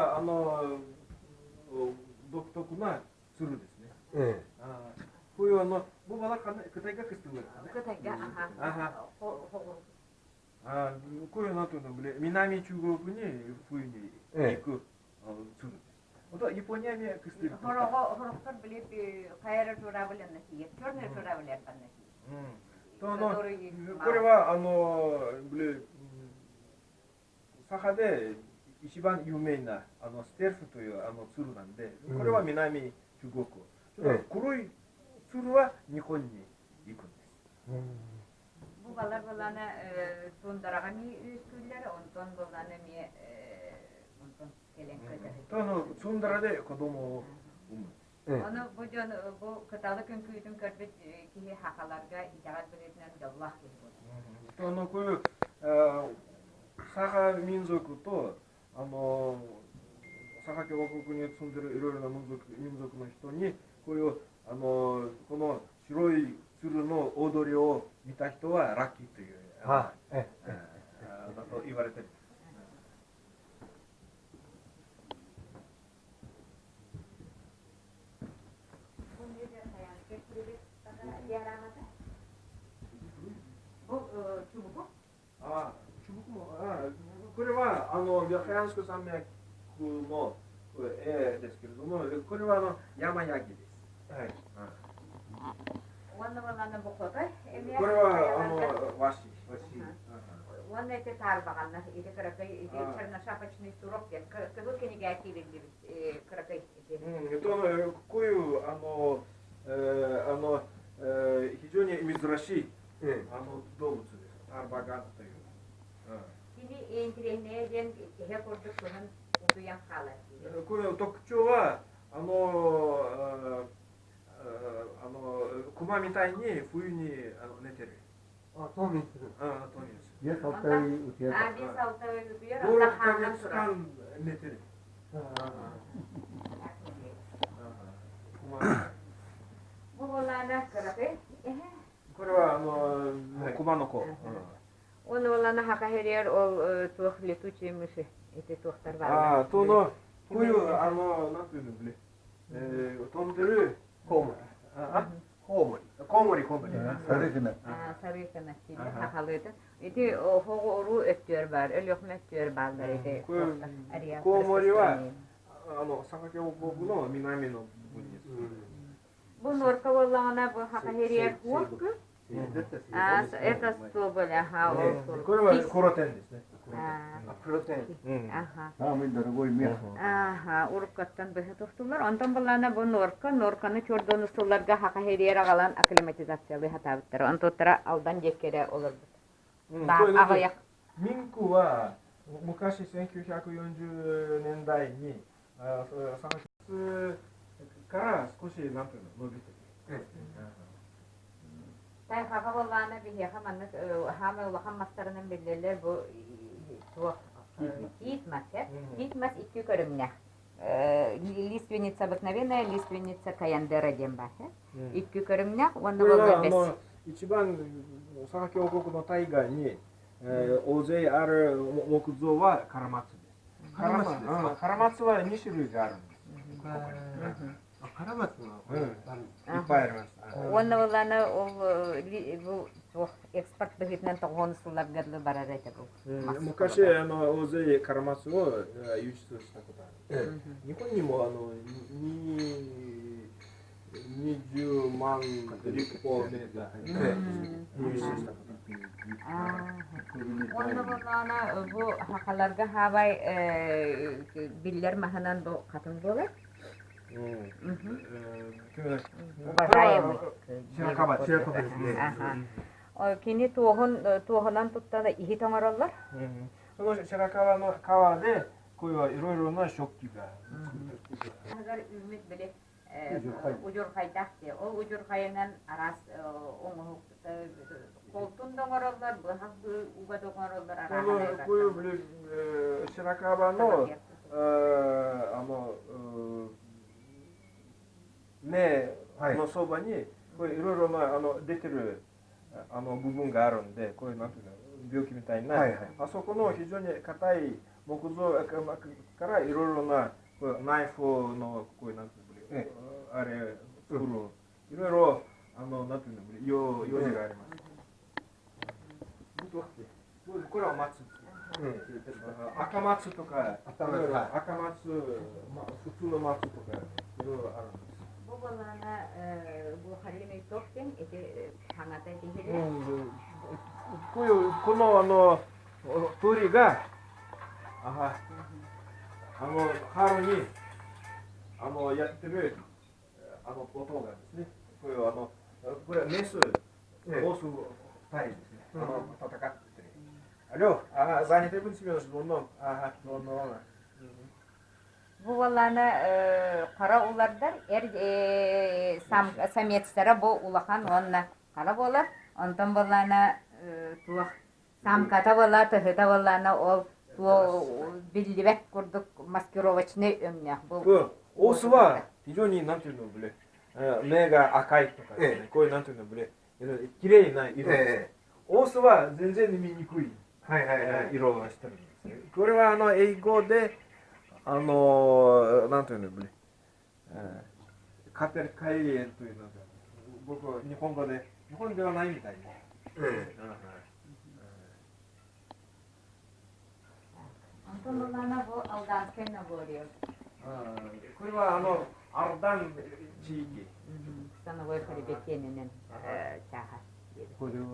独特な鶴ですね。こういうбу бала кытайга кыстыылар. Кытайга, аха. こういうなんていうの、南中国に冬に行く鶴です。あとはяпония кыстыыр. Хорохтор били хайра журавль нахиет, черный журавль нахиет. これはサハで一番有名なステルフという鶴なんで、これは南中国。黒い鶴は日本に行くんです。 Бу балар буоллаҕына туундараҕа эмиэ үөскүүллэр, онтон буоллаҕына эмиэ онтон кэлэн көтөр. ツンドラで子供を産む。 Ону бу дьон бу кыталык үҥкүүтүн көрбүт киһи сахаларга итэҕэл быһыытынан дьоллоох киһи буолар. こういうサハ民族とサハ共和国に住んでるいろいろな民族の人にこういうこの白い鶴の踊りを見た人はラッキーというだと言われてる。 Бу чубуку. あ中国もあこれはあのビハヤンスク山脈の絵ですけれども、これはあの山ヤギです。はい。 Уонна буоллаҕына бу хотой эмиэ これはあの和紙。和紙。 Уонна ити таарбаҕанна ити кыракый ити черношапочный сурок диэн кыһыл кинигэ киириллибит кыракый ити. うん、とこういうあの、えー、あの、えー、非常に珍しいあの動物です。ターバガンという。 Кини интириэһинэйэ диэн киһи курдук кыһын утуйан хаалар диир. これの特徴はあのあの熊みたいに冬にあの寝てる。あ、冬眠する。あ、冬眠する。 Биэс алта ый утуйар. А, биэс алта ый утуйар, 5、 онтон 6ヶ хаанан 月 турар. 間寝てる。 Бу буоллаҕына кыракый эһэ. これはあの熊の子。 Уонна буоллаҕына хака хэрийэр ол туох летучие мыши ити туохтар あ бааллар. あ、とのこういうあのなんていうのブレ、えー、飛んでるコウモリ。あ、コウモリ。コウモリコウモリ。 Сарыкына. Сарыкына киирэ сахалыытын. Ити оҕо-уруу өттүөр баар, Өлүөхүмэ өттүөр бааллар ити こういう туохтар ареал コウモリは распространения. あの佐賀峡谷の南の部分に住んでる。 Бу норка буоллаҕына бу хака хэрийэр хуох А, это соболь, ага, ол これはコロテンですね。 А, あ、プロテイン。 うん。 Ага. Самый дорогой мех. Ага, уруккаттан быһа тохтулар. Онтон буоллаҕына бу норка, норканы чордону сылларга хака хэрийэр аҕалан акклиматизациялыы сатаабыттара. Онтуттара Алдан диэки эрэ олорбут. うん、 Баар これ аҕыйах. ミンクは昔1940年代にあ佐賀市から少しなんていうの伸びてる。 Тайҕаҕа буоллаҕына биһиэхэ маннык хаамай улахан мастарынан биллэллэр бу туох тиит мас э Тиит мас икки көрүҥнээх. Лиственница обыкновенная, лиственница каяндера диэн баар э Икки көрүҥнээх уонна これ буолла はあ бэс. の一番佐賀峡谷の大河に、えー、大勢ある木造はカラマツです。カラマツですか。カラマツは2種類があるんです。あ、カラマツのあるんです。いっぱいあります。 Уонна буоллаҕына ол бу туох экспорт быһыытынан тоҕуон сылларга дылы барар этэ бу. 昔あの大勢カラマツを輸出したことある。日本にもあのに20万立方メーター輸出したことある。 Уонна буоллаҕына бу хахаларга хаабай биллэр маһынан бу хатын буолар. Уважаемый. 白樺白樺ですね。 Кини туоһун туоһунан туттан иһит оҥороллор. その白樺の皮でこういういろいろな食器が作ってる。 Үүммүт били удьурхайдаах дии. Ол удьурхайынан араас оҥоһук холтун да оҥороллор, быһах уга да оҥороллор このこういう арааһын 白樺のあの根のそばにこういろいろなあの出てるあの部分があるんで、こういうなんていうの病気みたいな、はいはい、あそこの非常に硬い木造からいろいろなナイフのこういうなんていうの、あれ作る、いろいろあのなんていうの用用事があります。これは松。赤松とか赤松、ま普通の松とかいろいろあるんです。 Бу буоллаҕына бу халимый туох диэн ити хаҥата итиһилэ. こういうこのあの鳥がああの春にあのやってるあの音がですね、こういうあのこれはメス、オス二人ですね、あの戦ってる。Алло, ага, заняты Семенович, звонок, ага, звонок. Бу буоллаҕына хара улардар эр самецтара бу улахан уонна хара буолар. Онтон буоллаҕына туох самката буолла, тыһыта буоллаҕына ол биллибэт курдук маскировочный өҥнөөх. Бу オスは非常になんていうのブレ、目が赤いとかこういうなんていうのブレ、綺麗な色です。オスは全然見にくい色をしてるんです。これはあの英語であのなんていうのブレ、カペルカイエというのが僕は日本語で日本ではないみたいね。Онтон ыллаана бу Алданскай наборьев. これはアルダン地域。 Становой хребетенинен чааһа. これは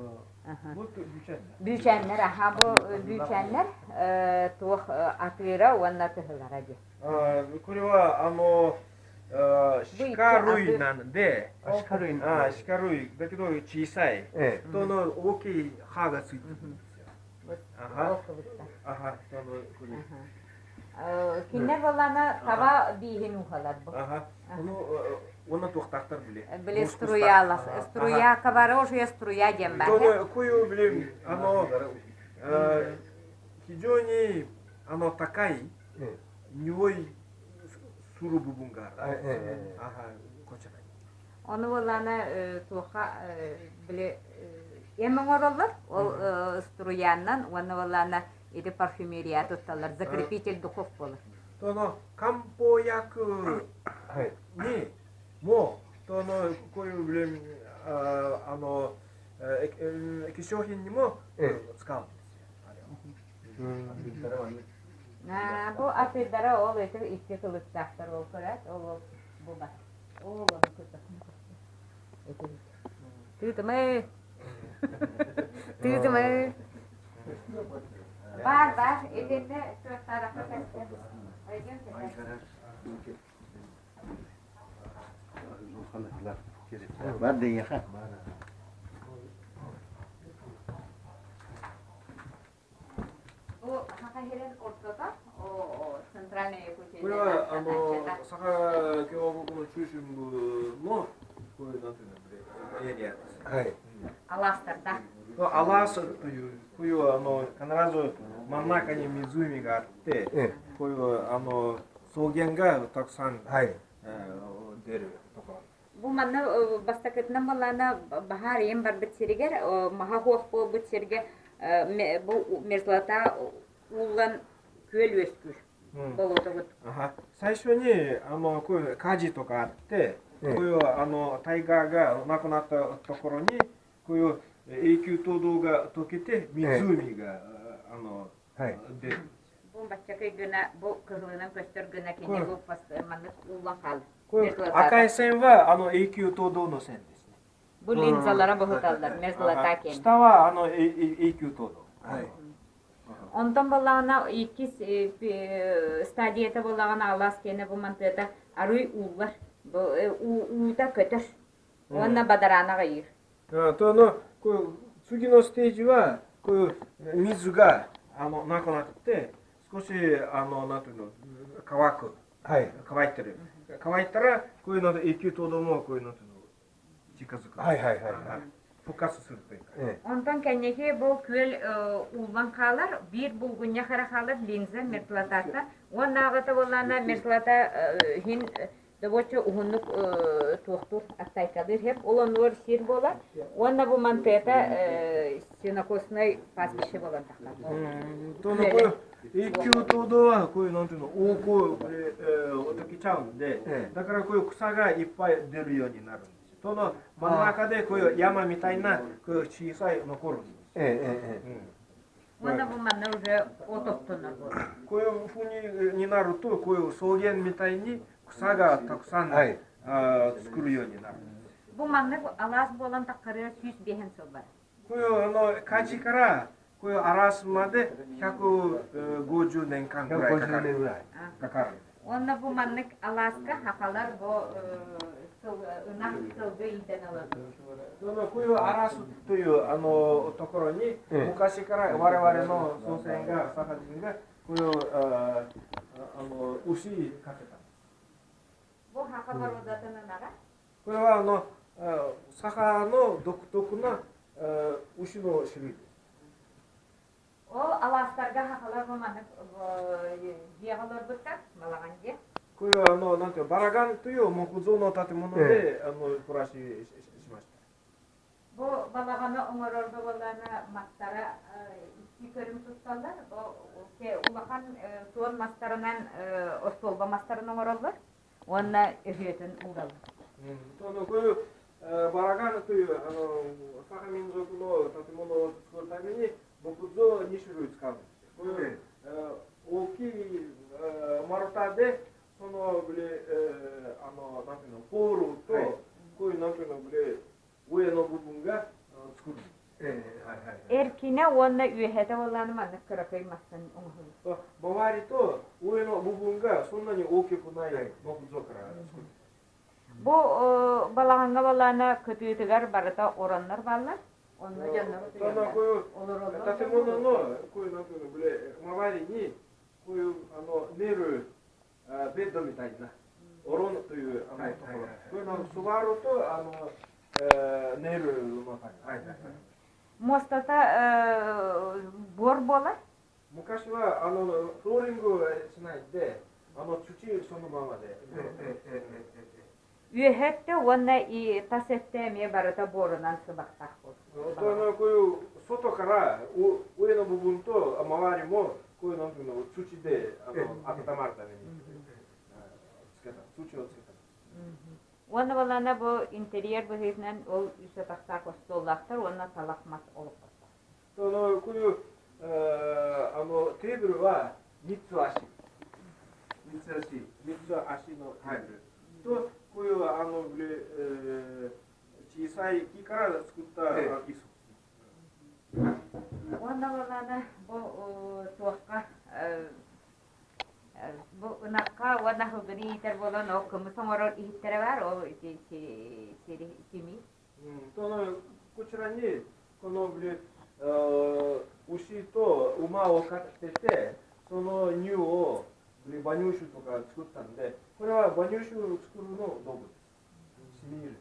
Бүүчээннэр, аха бу бүүчээннэр туох атыыра уонна тыһылара дии. これは鹿類なんで、鹿類あ鹿類だけど小さい、との大きい歯がついてるんですよ。あは、そのこれ。 Кинилэр буоллаана таба бииһин ууһалар бу. Аха, ону уонна туохтаахтар били. Били струялах, струя, кабарожья струя диэн баар. こういうбили非常に高い匂いする部分がある。あは、こちらに。 Ону буоллаана туохха били эм оҥороллор, ол струяннан уонна буоллаана ити парфюмерия тутталлар, закрепитель духов буолар. その漢方薬にもそのこういう化粧品にも使うんですよ。あれは。бу атыырдара ол ити икки кылыктаахтар ол көрөөт ол бу бар. Ол ону кытта. Тыытымай. Тыытымай. Бар бар итиннэ туохтаарахха көстөр. Бар дейеха. Бу Саха сирин ортото центральная Якутия. これはサハ共和国の中心部のこういうなんていうのエリアです。はい。 Алаастарда. アラスというこういう必ず真ん中に湖があって、こういう草原がたくさん、はい、出るところ。 Бу манна бастакытынан баллаана баһаар ийэм барбыт сиригэр маһа суох буолбут сиргэ бу мерзлота ууллан күөл үөскүүр болуотугут. 最初にこういう火事とかあって、こういうタイガーがなくなったところにこういう永久凍土が溶けて湖が出る。 Бу баччакый гына бу кыһылынан көстөр гына кини бу маннык ууллан хаалар. これ赤い線は永久凍土の線ですね。 Бу линзалара быһыталлар, мерзлота киэн. 下は永久凍土。はい。 Онтон буоллаҕына иккис стадията буоллаҕына алаас киэнэ бу мантыата арый ууллар. Бу уута көтөр. Уонна бадараана аҕыйыыр. とこう次のステージはこういう水がなくなって少しなんていうの乾く。はい。乾いてる。乾いたらこういうので永久凍土もこういうの近づく。はいはいはいはい。復活するというか。 Онтон кэнники бу күөл ууллан хаалар, биир булгунньах эрэ хаалар линза мерзлотата. Уоннааҕыта буоллаана мерзлота иһин добуоччу уһуннук туохтуур аттайкалыыр хэп. Ол оннугар сир буолар. Уонна бу мантыата сенокосной пастбище буолан тахсар. とのこういう永久凍土はこういうなんていうの多くこれ、溶けちゃうんで、だからこういう草がいっぱい出るようになるんですよ。その真ん中でこういう山みたいなこういう小さい残るんです。 Уонна бу манна уже от оттонор буолар. こういうふうになるとこういう草原みたいに草がたくさん、はい、作るようになる。 Бу маннык алаас буолан таххарыа 105 сыл бар. こういう火事からこういう嵐まで150年間ぐらいかか る。ぐらいかかる。 Онно бу маннык алааска хахалар бу ынах сылгы иитэн ылар. こういう嵐というところに昔から我々の祖先がサハ人がこういう牛飼ってた。 Бу хаха породатын ынаҕа? これはサハの独特な牛の種類です。 Ол алаастарга хахалар бу маннык дьиэҕэ олорбуттар, балаҕан дьиэ. これはなんていうバラガンという木造の建物で暮らししました。 Бу балаҕаны оҥорорго буоллаҕына мастара икки көрүҥ тутталлар. Бу улахан суон мастарынан остуолба мастарын оҥороллор уонна өһүөтүн уураллар. こういうバラガンというサハ民族の建物を作るために木造2種類使うんですよ。こういう大きい丸太で、そのあのなんていうの、ポールと、こういうなんていうの、上の部分が作る。 Эркинэ уонна үөһэтэ буоллаҕына маннык кыракый мастан оҥоһуллар. 周りと上の部分がそんなに大きくない木造から作る。 Бу балаҕаҥҥа буоллаҕына кытыытыгар барыта ороннор бааллар. Онно дьоннор утуйаллар. 建物のこういうなんていうの、周りにこういう寝るベッドみたいなオロンというところ。こういうの座ると寝るのため。 Муостата буор буолар. 昔はフローリングしないで、土そのままで。 Үөһэ өттө уонна тас өттө эмиэ барыта буорунан сыбахтаах буолар. こういう外から上の部分と周りもこういうなんていうの、土で温まるためにつけた、土をつけた。 Уонна буоллаҕына бу интерьер быһыытынан ол үс атахтаах остуоллаахтар уонна талах мас олохтоохтор. こういうテーブルは3つ足。 3つ足。 3つ足のテーブル。と、こういう小さい木から作った椅子。 Уонна буоллаҕына бу туохха бу ынахха уонна сылгыны иитэр буолан ол кымыс оҥорор иһиттэрэ баар ол ити сими. こちらにこの牛と馬を飼ってて、その乳を馬乳酒とか作ったんで、これは馬乳酒を作るの道具です。染み入れて。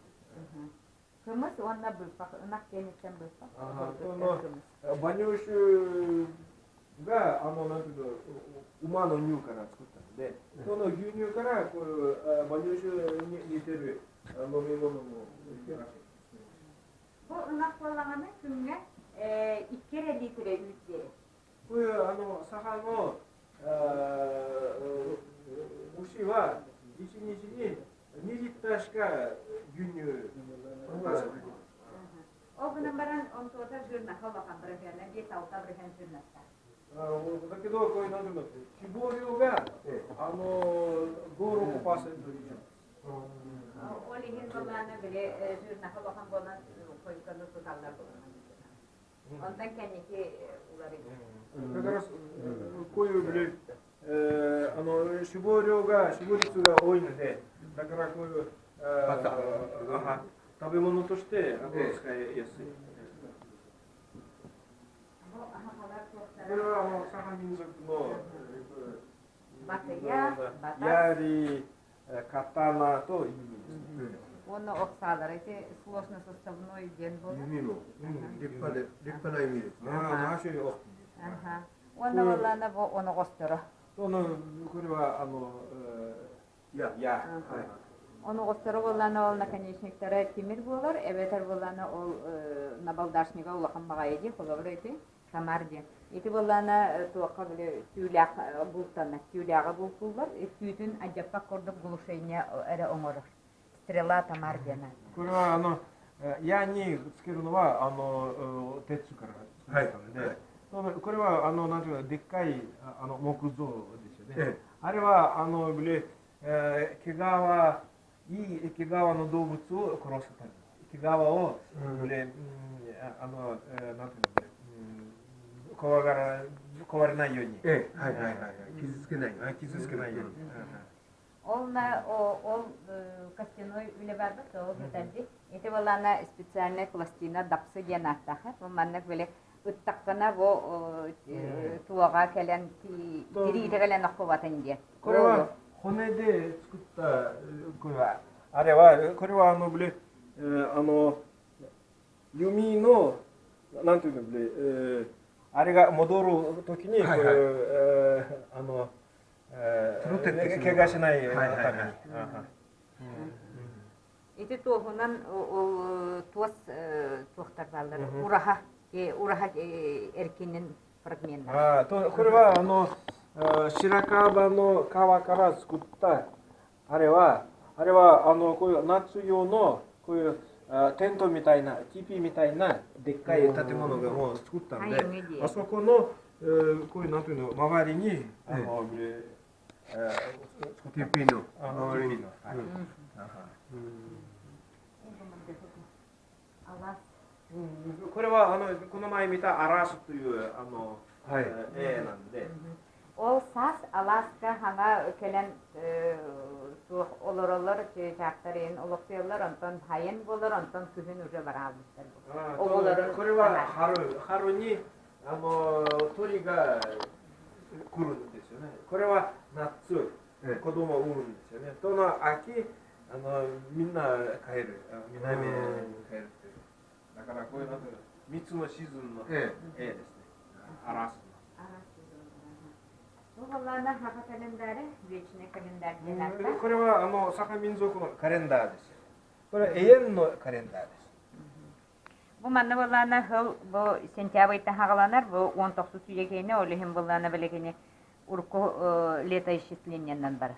Кымыс уонна быыппах, ынах киэниттэн быыппах. 馬乳酒がなんていうの、馬の乳から作ったので、その牛乳からこういう馬乳酒に似てる飲み物もらしい。 Бу ынах буоллаҕына күҥҥэ икки эрэ литрэ үүт биэрэр. こういうサハの牛は1日に2リッターしか牛乳出さない。 Ол гынан баран онтуота жирнаха улахан бырыһыана 5-6 бырыһыан жирнастаах. だけどこういうなんていうの、脂肪量が5、6%以上。 Ол иһин буоллаҕына били жирнаха улахан буолан хойукканы туталлар буолан. Онтон кэнники уларыйбыт. だからこういう脂肪量が脂肪率が多いので、だからこういう食べ物として使いやすい。これはサハ民族の槍、刀と弓ですね。 Уонна ох саалара ити сложно составной диэн буолар. 弓も立派で立派な弓ですね。ああ、何種類大きい。 Уонна буоллаҕына бу оноҕосторо. これは矢。矢。 Оноҕосторо буоллаҕына ол наконечниктара тимир буолар, эбэтэр буоллаҕына ол набалдашнига улахан баҕайы дии, холобура ити тамар диэн. Ити буоллаҕына туохха били түүлээх бултанар, түүлээҕи бултууллар, түүтүн адьаппак курдук глушение эрэ оҥорор. Стрела тамар диэн. これは矢につけるのは鉄から作ったので、これはなんていうかでっかい木造ですよね。あれは毛皮、いい毛皮の動物を殺すため。毛皮をなんていうの、怖がら壊れないように。傷つけない。傷つけないように。 Ол ол костяной үлэ барбыт, ол бүтэрди. Ити буоллаҕына специальная пластина дапсы диэн ааттаах. Бу маннык били ыттаххына бу туоҕа кэлэн тириитэ кэлэн оххубатын диэн. これは骨で作ったこれはあれはこれは弓のなんていうのあれが戻るときにこれ怪我しないために。 Ити туоһунан туос туохтар бааллар. Ураһа ураһа эркинин фрагменттара. これは白樺の皮から作ったあれはこういう夏用のこういうテントみたいなティピみたいなでっかい建物がもう作ったんで、あそこのこういうなんていうの周りにあの、ティピの周りに。これはあのこの前見たアラスというあの、はい、絵なんで。 Ол саас алааска хаҥа кэлэн туох олороллор, чыычаахтарын олохсуйаллар, онтон хайын буолар, онтон күһүн уже бараабыттар. あこれは春春にあの鳥が来るんですよね。これは夏、子供を産むんですよね。その秋あのみんな帰る、南へ帰るっていう。だからこういうの三つのシーズンの絵ですね。アラスの。これはあのサハ民族のカレンダーです。これは永遠のカレンダーです。 Бу манна буоллаҕына сыл бу сентябрьтан хаҕаланар, бу 19 үйэ киэнэ, ол иһин буоллаҕына билигини урукку летоисчислениеннан барар.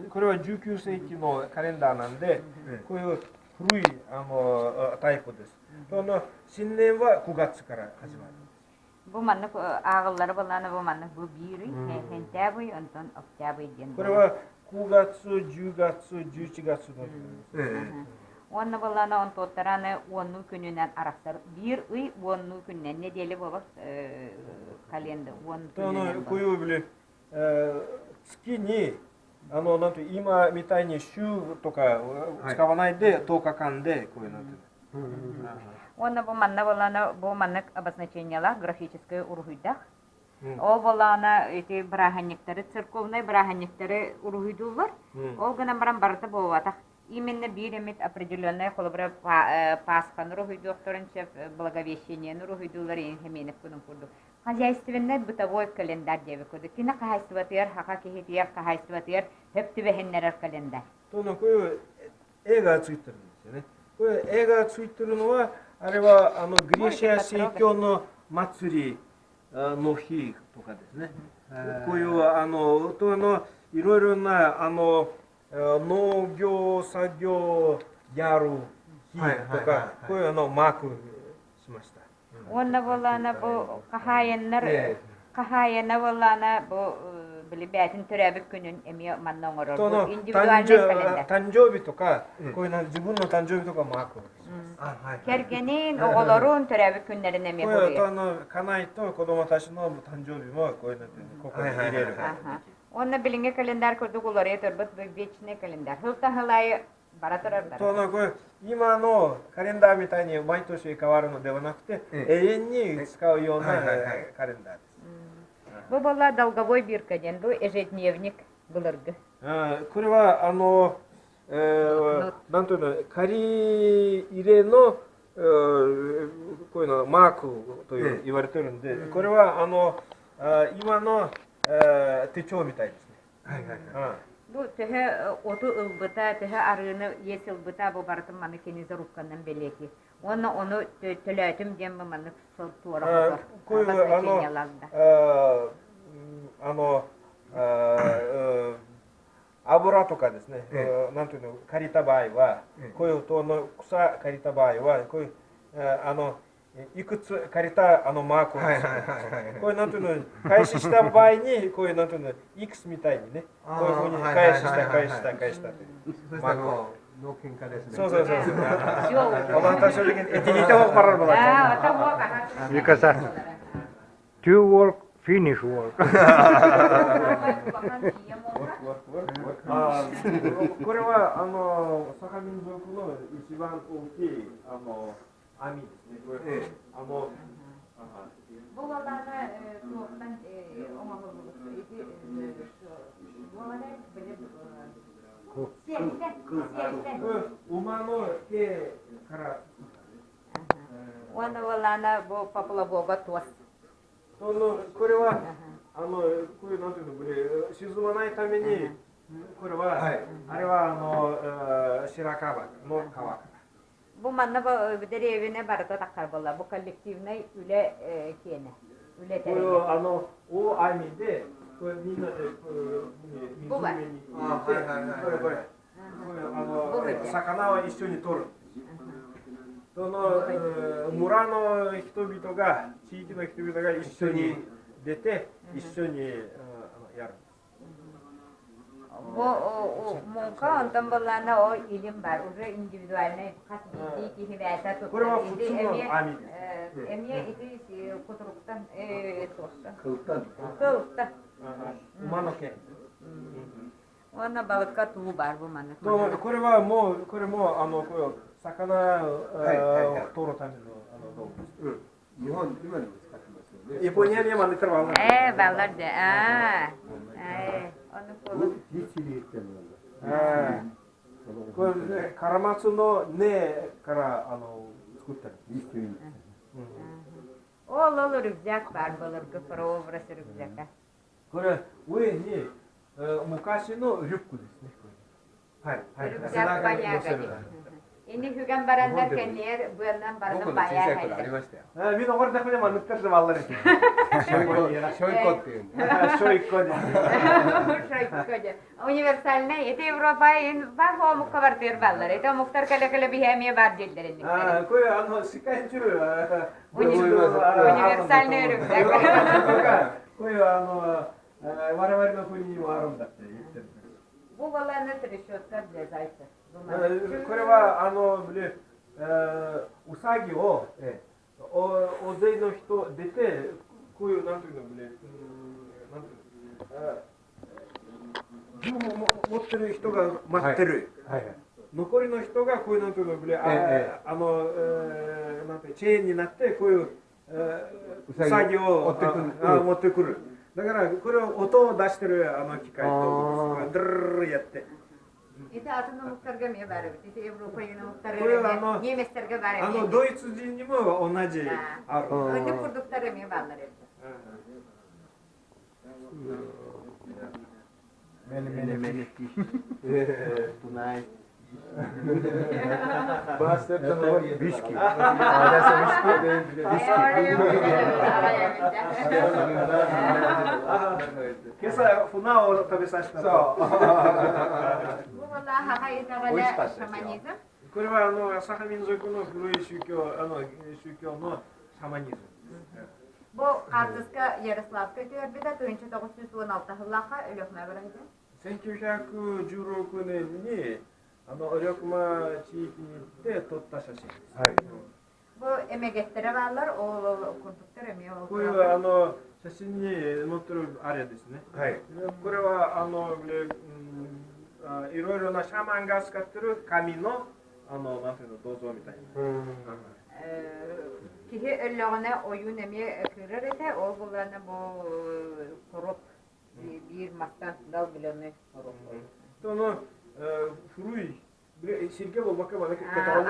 これは19世紀のカレンダーなんで、こういう古いあのタイプです。その新年は9月から始まる。 Бу маннык ааҕыллара буоллаҕына бу маннык бу биир ый, сентябрь, онтон октябрь диэн これは9月、10月、11月の。 Уонна буоллаҕына онтуоттара аны уоннуу күнүнэн арахсар. Биир ый уоннуу күнүнэн нэдиэлэ буолар календарь уон күнүнэн こういう月にあのなんて今みたいに週とか使わないで10日間でこういうなんて。 Уонна бу манна буоллаҕына бу маннык обозначениелаах графическай уруһуйдаах. Ол буоллаҕына ити бырааһынньыктары церковнай бырааһынньыктары уруһуйдууллар. Ол гынан баран барыта буолбатах. Именно биир эмит определенная холобура Пасханы уруһуйдуохтарын сөп, Благовещениены уруһуйдууллар иһин кунун курдук. Хозяйственный бытовой календарь диэбит курдук. Кини хаһаайыстыбатыгар, хаха киһитигэр хаһаайыстыбатыгар хөп түбэһиннэрэр календарь. とこういう絵がついてるんですよね。これ絵がついてるのはあれはあのギリシャ正教の祭りの日とかですね。こういうあのとのいろいろなあの農業作業やる日とかこういうのマークしました。 Уонна буоллаҕына бу хаһаайыннар хаһаайына буоллаҕына бу били бэйэтин төрөөбүт күнүн эмиэ манна оҥорор. と индивидуальный календарь. 誕生日とかこういうの自分の誕生日とかマークをします。 Кэргэнин, оҕолорун төрөөбүт күннэрин эмиэ これとあの家内と子供たちの誕生日もこういうのここに入れる。 Уонна билиҥҥи календарь курдук уларыйа турбут вечный календарь. Сылтан сыл аайы бара турар とのこれ今のカレンダーみたいに毎年変わるのではなくて、永遠に使うようなカレンダーです。 Бу буолла долговой бирка диэн, бу ежедневник былыргы. これはあの、なんというの借り入れの、こういうのマークという言われてるんで、これはあの今の、手帳みたいですね。はいはいはい。 Бу төһө оту ылбыта, төһө арыыны иэс ылбыта бу барытын маны кини зарубканан бэлиэтиир. Уонна ону төлөөтүм диэн бу маннык туора こういうあのあの油とかですね、なんていうの借りた場合は、こういうとの草借りた場合はこういうあのいくつ借りたあのマークをこういうなんていうの開始した場合にこういうなんていうのいくつみたいにねこういうふうに開始した開始した開始したというマーク。の喧嘩ですね。そうそうそうそう。お正直に Because do work, finish work. これはあのサハ民族の一番大きいあの網ですね。これあの Бу буоллаҕына туохтан оҥоһуллубут ити буолар били сиэттэн 馬の毛から Уонна буоллаҕына бу поплавога туос. そのこれはあのこういうなんていうのこれ沈まないためにこれは、あれはあの白樺の皮から。 Бу манна дэриэбинэ барыта таххар буолла. Бу коллективнай үлэ киэнэ. Үлэ これをあの大網でこれみんなでこう湖に入れてこれこれこれあの魚を一緒に取る。その村の人々が地域の人々が一緒に出て一緒にやるんです。 Бу муҥха онтон буоллаҕына ол илим баар уже индивидуальнай хас биирдии киһи бэйэтэ туттар ити эмиэ эмиэ ити кутуруктан туохтан Кылтан. кылтан Уманоке. Уонна балыкка туу баар бу маннык. これはもうこれもあのこれ魚を取るためのあの道具です。日本今でも使ってますよね。 Япония манныктар бааллар. Ээ, бааллар дии. Аа. Ээ, ону Bu hiç iliğitten oldu. これカラマツの根からあの作ってる。 Hiç iliği. Ол ол рюкзак баар былыргы прообраз рюкзака. これ上に昔のリュックですね。はいはい。 Рюкзак баняга дии. Ини хүгэн бараннар кэнниэр быаннан баранан 僕の小さ баайа い頃あり хайда. ましたよ。みんなこれだけでманныктар бааллар экен. しょいこ、しょいこっていうんで。しょいっこです。 Шойко дьэ. Универсальный. Ити Европа бар омукка бартыыр баллар. Ити омуктар кэлэ-кэлэ биһи эмиэ бар дииллэр инниктэр. これあの世界中 Универсальный рюкзак. これはあの我々の国にもあるんだって言ってる。 Бу баланы трещотка для зайца. これはあのうさぎを大勢の人出てこういうなんていうのなんていうの持ってる人が待ってる。はいはい。残りの人がこういうなんていうのあのなんてチェーンになってこういううさぎを持ってくる。だからこれを音を出してるあの機械とドゥルルルやって。 Ити атын омуктарга эмиэ баар эбит. Ити Европа これはあの немецтерге баар あのドイツ人にも同じある。 Оннук курдуктар эмиэ бааллар эбит. Many, many, many fish. Tonight. Виски. 今朝船を食べさせたと。 Бу буолла саха итэҕэлэ шаманизм. これはあのサハ民族の古い宗教あの宗教のシャマニズム。 Бу хаартыска Ярославка түһэрбитэ 1916 сыллаахха Өлүөхүмэ баран 1916年にあのオリ地域に行って撮った写真です。はい。 Бу эмэгэттэрэ бааллар, ол курдуктар эмиэ ол. こういうあの写真に載ってるあれですね。はい。これはあの、いろいろなシャマンが使ってる紙のあのなんていうの銅像みたいな。 Киһи өллөҕүнэ ойуун эмиэ кыырар этэ, ол буоллаҕына бу хоруоп биир мастан дал билэни хоруоп. その古いсиргэ буолбакка あ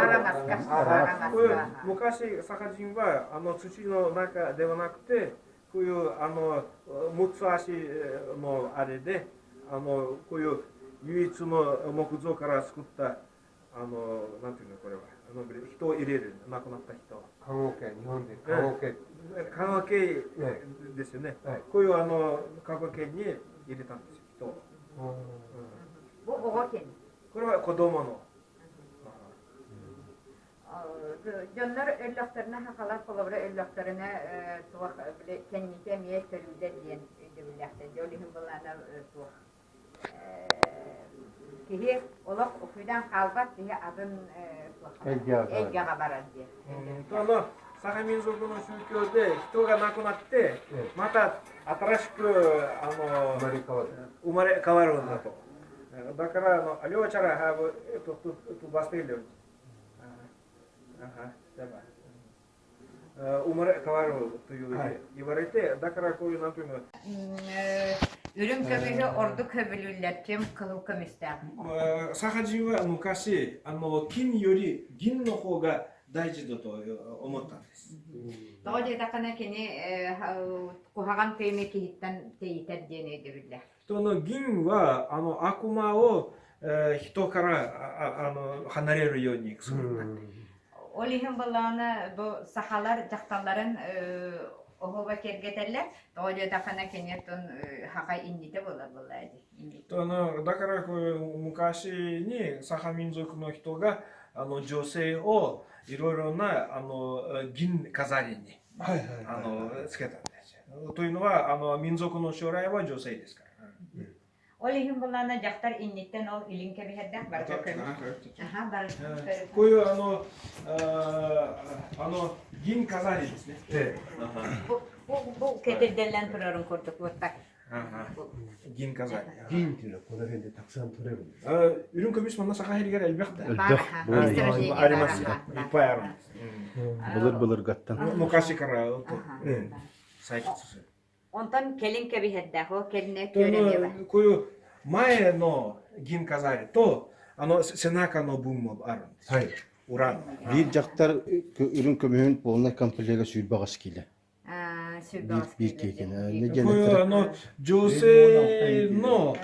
араҥаска これ昔サハ人はあの土の中ではなくてこういうあの六つ足のあれであのこういう唯一の木造から作ったあのなんていうのこれはあの人を入れる亡くなった人棺桶、日本で棺桶。棺桶ですよね、はい。こういうあの棺桶に入れたんですよ人を。 Бу оҕо киэнэ. これは子供の。 Дьоннор өллөхтөрүнэ сахалар холобура өллөхтөрүнэ туох били кэнники эмиэ төрүүллэр диэн өйдөбүллээхтэр. Дьэ ол иһин былаана туох киһи олох укуйдан хаалбат киһи атын туох эйгэҕэ барар диэн. あのサハ民族の宗教で人が亡くなってまた新しくあの生まれ変わる。生まれ変わるんだと。だからあの両者らはとととバステル生まれ変わるという言われてだからこういうなんていうの Үрүҥ көмүһү ордук сөбүлүүллэр чем кыһыл көмүстээх. サハ人は昔あの金より銀の方が大事だと思ったんです。 Тоҕо диэтэххинэ кини куһаҕан тыыны киһиттэн тэйитэр диэн өйдөбүллээх. 人の銀はあの悪魔を、人からあの離れるようにするんだって。 Ол иһин буоллаҕына бу сахалар дьахталларын оһуоба киэргэтэллэр. Тоҕо диэтэххинэ кини оттон саха иннитэ буолар буоллаа дии. あのだからこういう昔にサハ民族の人があの女性をいろいろなあの銀飾りにはいはいあのつけたんですよ。というのはあの民族の将来は女性ですから。 Ол иһин буллаана дьахтар инниттэн ол илин кэбиһэрдээх барыта көмө. Аха, барыта こういうあのあの銀飾りですね。 Бу бу бу кэтирдэллэн турарын курдук вот так. 銀飾り。銀っていうのはこの辺でたくさん取れるんですか。 үрүҥ көмүс манна саха сиригэр элбэх да. Элбэх буолуо. ありますよ。いっぱいあるんです。 Былыр былыргаттан. 昔から採掘する。 Онтон кэлин кэбиһэрдээх, ол кэлинэ түөрэ こういう前の銀飾りとあの背中の分もあるんです。はい。裏の。 Биир дьахтар үрүҥ көмүһүн полнай комплега сүүрбэ аҕыс киилэ. Биир Биир киһи こういうあの女性の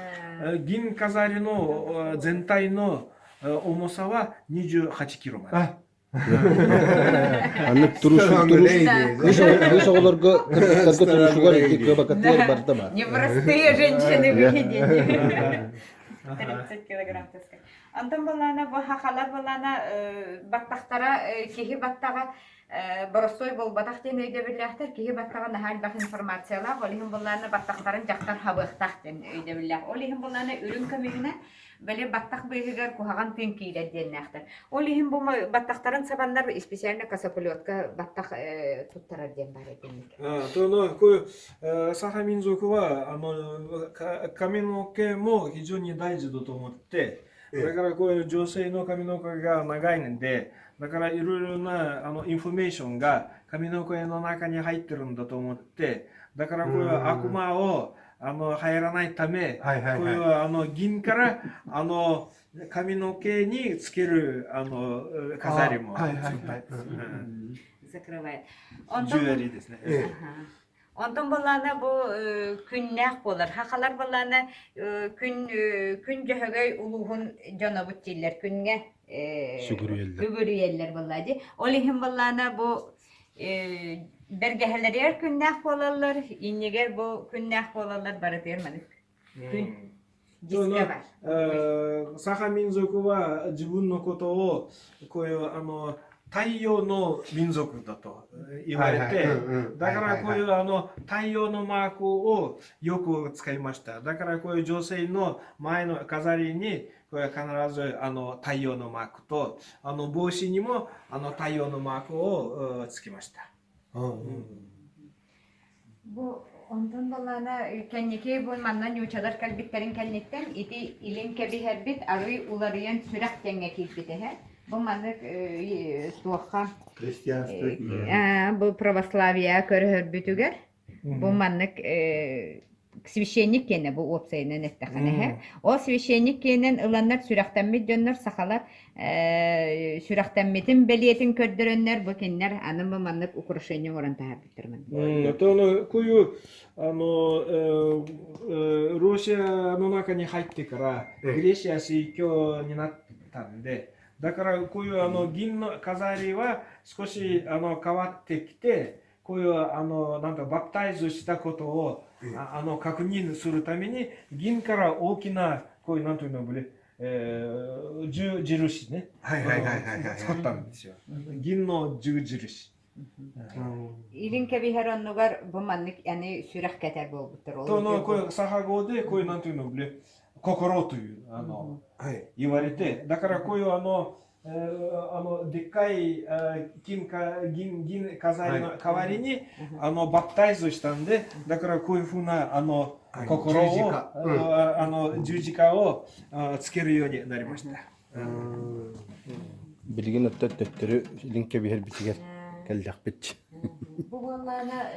銀飾りの全体の重さは28キロまで。 Аннык туруусук туруус кыыс оҕолорго кыргыттарга туруусугар ити кыабакатыгар барда ма. Непростые женщины выглядели. 30 килограмм таскать. Онтон балана бу хахалар балана баттахтара киһи баттаҕа боростуой буолбатах диэн өйдөбүллээхтэр. Киһи баттаҕа наһаа элбэх информациялаах. Ол иһин буллаана баттахтарын дьахтар хабыахтаах диэн өйдөбүллээх. Ол иһин буллаана үрүҥ көмүһүнэн били баттах быыһыгар куһаҕан тыын киирэр диэннээхтэр. Ол иһин бу баттахтарын сабаннар специально косоплетка баттах туттарар диэн баар этинник. とのこういうサハ民族はあの髪の毛も非常に大事だと思って、だからこういう女性の髪の毛が長いんで、だからいろいろなあのインフォメーションが髪の毛の中に入ってるんだと思って、だからこういう悪魔をあの入らないため、こういうあの銀からあの髪の毛につけるあの飾りも作ったんです。 Закрывает. ジュエリーですね。 Онтон буоллаана бу күннээх буолар. Хахалар буоллаана күн күн дьөһөгөй улууһун дьонобут дииллэр. Күҥҥэ Сүгүрүйэллэр. Сүгүрүйэллэр буоллаа дии. Ол иһин буоллаана бу бэргэһэлэригэр күннээх буолаллар, иннигэр бу күннээх буолаллар барытыгар маннык күн диске бар. サハ民族は自分のことをこういうあの太陽の民族だと言われて、だからこういうあの太陽のマークをよく使いました。だからこういう女性の前の飾りにこれは必ずあの太陽のマークとあの帽子にもあの太陽のマークをつけました。 Бу онтон балаана кэнники бу манна ньуучалар кэлбиттэрин кэнниттэн ити илин кэбиһэрбит арый уларыйан сүрэх тэҥҥэ киирбит эһэ. Бу маннык туохха Христианство бу православие көрөһөрбүтүгэр бу маннык священник киэнэ бу уопсайынан эттэххинэ эһэ. Ол священник киэнэн ыланнар сүрэхтэммит дьоннор сахалар сүрэхтэммитин бэлиэтин көрдөрөннөр бу кинилэр аны бу маннык украшение оҥорон таһаарбыттар манна. とあのこういうあの、ロシアの中に入ってからギリシア正教になったんで、だからこういうあの銀の飾りは少しあの変わってきて、こういうあのなんか baptize したことをあの確認するために銀から大きなこういうなんていうのブレ、十印ね、作ったんですよ。銀の十印。 Илин кэбиһэр оннугар бу маннык аны сүрэх кэтэр буолбуттар. とのこういうサハ語でこういうなんていうのブ心というあの、言われて、だからこういうあの、あのでっかい金か銀銀飾りの代わりに、あの baptize したんで、だからこういうふうなあの心を、あの十字架をつけるようになりました。 Билигин оттон төттөрү илин кэбиһэрбитигэр кэллэхпит. Бу буоллаана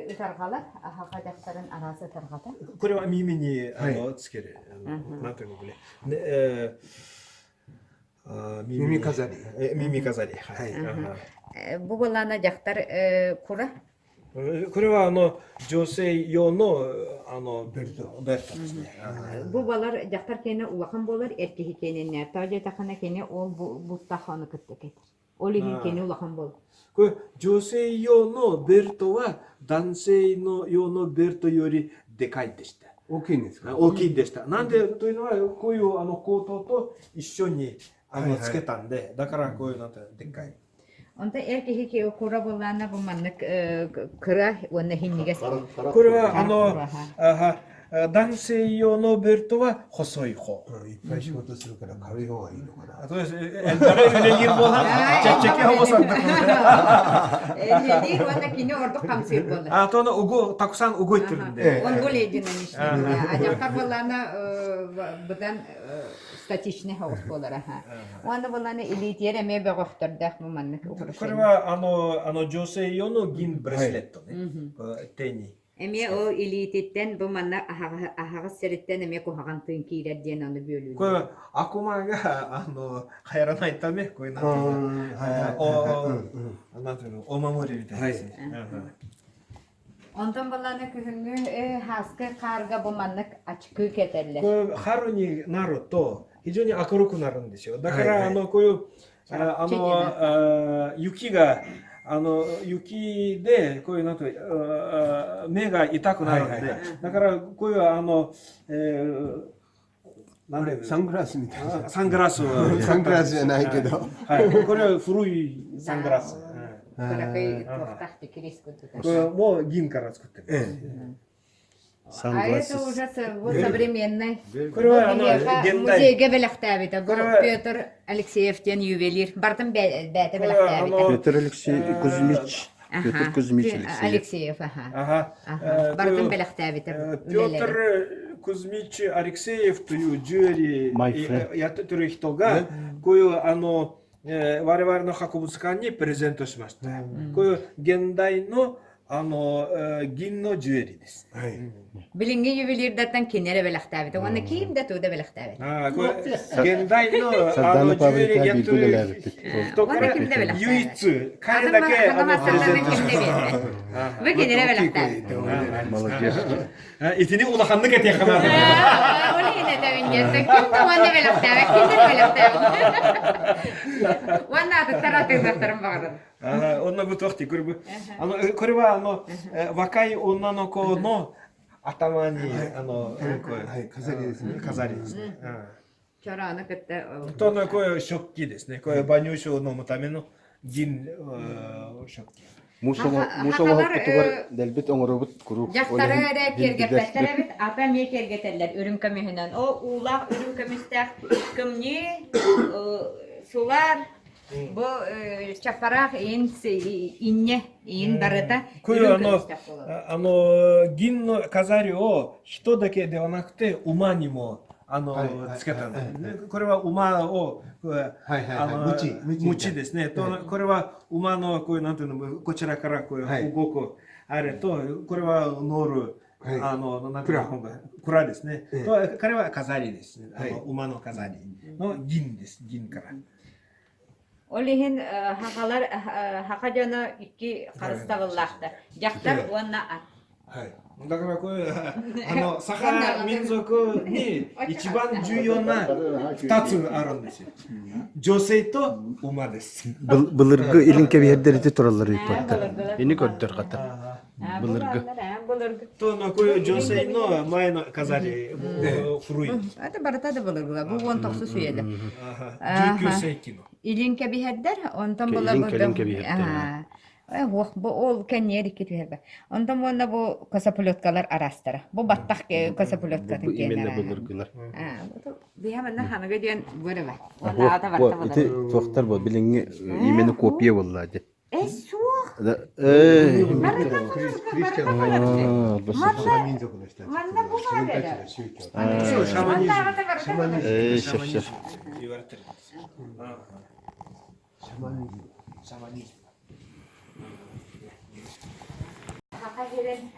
ытарҕалар, аһаҕа дьахтарын араас ытарҕата. これは耳にあのつける。なんていうのこれ。ね耳飾り。耳飾り。はい。 Бу буоллаана дьахтар кура. これはあの女性用のあのベルトベルトですね。 Бу балар дьахтар киэнэ улахан буолар, эр киһи киэниннэр. Тоҕо диэтэххинэ кини ол буттаханы кытта кэтэр. Ол иһин кини улахан буолар. これ女性用のベルトは男性の用のベルトよりでかいでした。大きいんですか大きいでした。なんでというのはこういうあのコートと一緒にあのつけたんで、だからこういうなんてでっかい。Онто эр киһи кура буоллаана бу маннык кыра уонна хинньигэс. これはあの、男性用のベルトは細い方。いっぱい仕事するから軽い方がいいのかな。そうです。Элбэҕи буолан чэпчэки Үлэлиир уонна кини ордук хамсыыр буолар. А то угу たくさん動いてるんで。 Он более динамичный. А дьахтар буоллаана быдан статичный соҕус буолар. Уонна буоллаана илиитигэр эмиэ бөҕөхтөрдөөх бу маннык これはあの女性用の銀ブレスレットね。手に。 Эмиэ ол илиититтэн бу манна аһаҕас сириттэн эмиэ куһаҕан тыын киирэр диэн ону бүөлүүллэр. これは悪魔が入らないためこういうなんていうか、おなんていうのお守りみたいですね。 Онтон баланы күһүҥҥү һааскы хаарга бу маннык ачыкыы кэтэллэр. これ春になると非常に明るくなるんですよ。だからあのこういうあの雪が雪でこういうなんていう目が痛くなるんで、だからこういうなんでサングラスみたいな。サングラスをサングラスじゃないけど。はい、これは古いサングラス。これはもう銀から作ってる。サングラス。 А это уже современный. これは現代。 Музейгэ бэлэхтээбитэ. Бу Петр Алексеев диэн ювелир. Бартын бэйэтэ бэлэхтээбитэ. Петр Алексей Кузьмич. Петр Кузьмич Алексеев. Алексеев, аха. Бартын бэлэхтээбитэ. Петр Кузьмич Алексеев というジュエリーやってる人が、こういう我々の博物館にプレゼントしました。こういう現代の銀のジュエリーです。はい。 Билиҥҥи ювелирдартан кини эрэ бэлэхтээбитэ уонна ким да тугу да бэлэхтээбит. あこれ現代のジュエリーやってる人から唯一彼だけプレゼントしました。 Бу кини эрэ бэлэхтээбит. Молодец. Итини улаханнык этиэххэ наада. Ол иһин этэбин диэн ким да уонна бэлэхтээбит, ким да бэлэхтээбит. Уонна атыттар атыылыахтарын баҕарабын. 女ぶとってこれこれは若い女の子の頭にはい、飾りですね。飾りですね。 Чороону кытта とのこういう食器ですね。これ馬乳酒を飲むための銀食器。 Муус оҥоһукпутугар дэлбит оҥоробут куруук. Дьахтары эрэ киэргэппэттэр эбит, ата эмиэ киэргэтэллэр үрүҥ көмүһүнэн. Ол уулаах үрүҥ көмүстээх кымньыы, сулар, бу чаппараах иин инньэ, иин барыта こういう үрүҥ көмүстээх буолар. 銀の飾りを人だけではなくて馬にもつけたの。これは馬を、鞭ですね。これは馬のこういうなんていうのこちらからこういう動くあれと、これは乗る、なんていうの鞍ですね。これは飾りですね。馬の飾りの銀です。銀から。 Ол иһин сахалар саха дьоно икки харыстабыллаахтар. Дьахтар уонна ат. はい。だからこれサハ民族に一番重要な二つあるんですよ。女性と馬です。 Былыргы илин кэбиһэрдэр ити тураллар ыйпаттар. Ини көрдөр хата. Былыргы. Былыргы. とのこういう女性の前の飾り古い。 Это барыта да былыргы. Бу он тохсус үйэлэр. 19世紀の。 Илин кэбиһэрдэр, онтон була Илин кэлин кэбиһэрдэр. Уох, бу ол кэнниэр икки түһэрбэ. Онтон уонна бу косоплеткалар араастара. Бу баттах косоплеткатын Бу именно киэннэрэ. былыргылар. Биһа манна ханыга диэн бу эрэ бар. Уонна аата барта Ити буолар. туохтар бу билиҥҥи именно копия буолла дии. Э, суох. Э. Барыта クリスチャン былыргы, の барыта былыргы. サハ民族の人たち Манна бу 自分 баар たち эрэ. の宗教そうシャマニズ Манна аҕата барыта былыргы. Э, ム。シャマニ сөп ズ сөп. ム言われてるんです。シャマニズムシャマニズム。 Саха сирин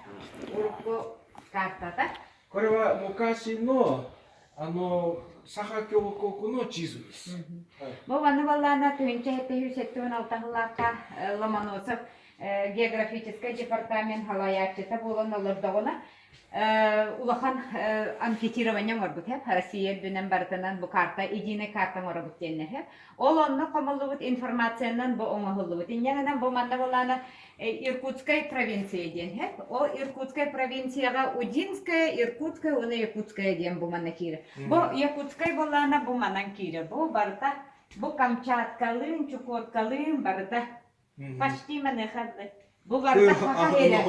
урукку картата. これは昔のサハ共和国の地図です。 Бу манна буоллаҕына 1776 сыллаахха Ломоносов географическай департамент салайааччыта буолан олордоҕуна улахан анкетирование оҥорбут һэп Россия үрдүнэн барытынан бу карта единый карта оҥоробут диэннэр һэп ол онно хомуллубут информациянан бу оҥоһуллубут инньэ гынан бу манна буоллаҕына Иркутскай провинция диэн һэп ол Иркутскай провинцияҕа Удинская Иркутская уонна Якутская диэн бу манна киирэр бу Якутскай буоллаҕына бу манан киирэр бу барыта бу Камчаткалыын Чукоткалыын барыта. Почти маныаха бу барыта саха сирэ.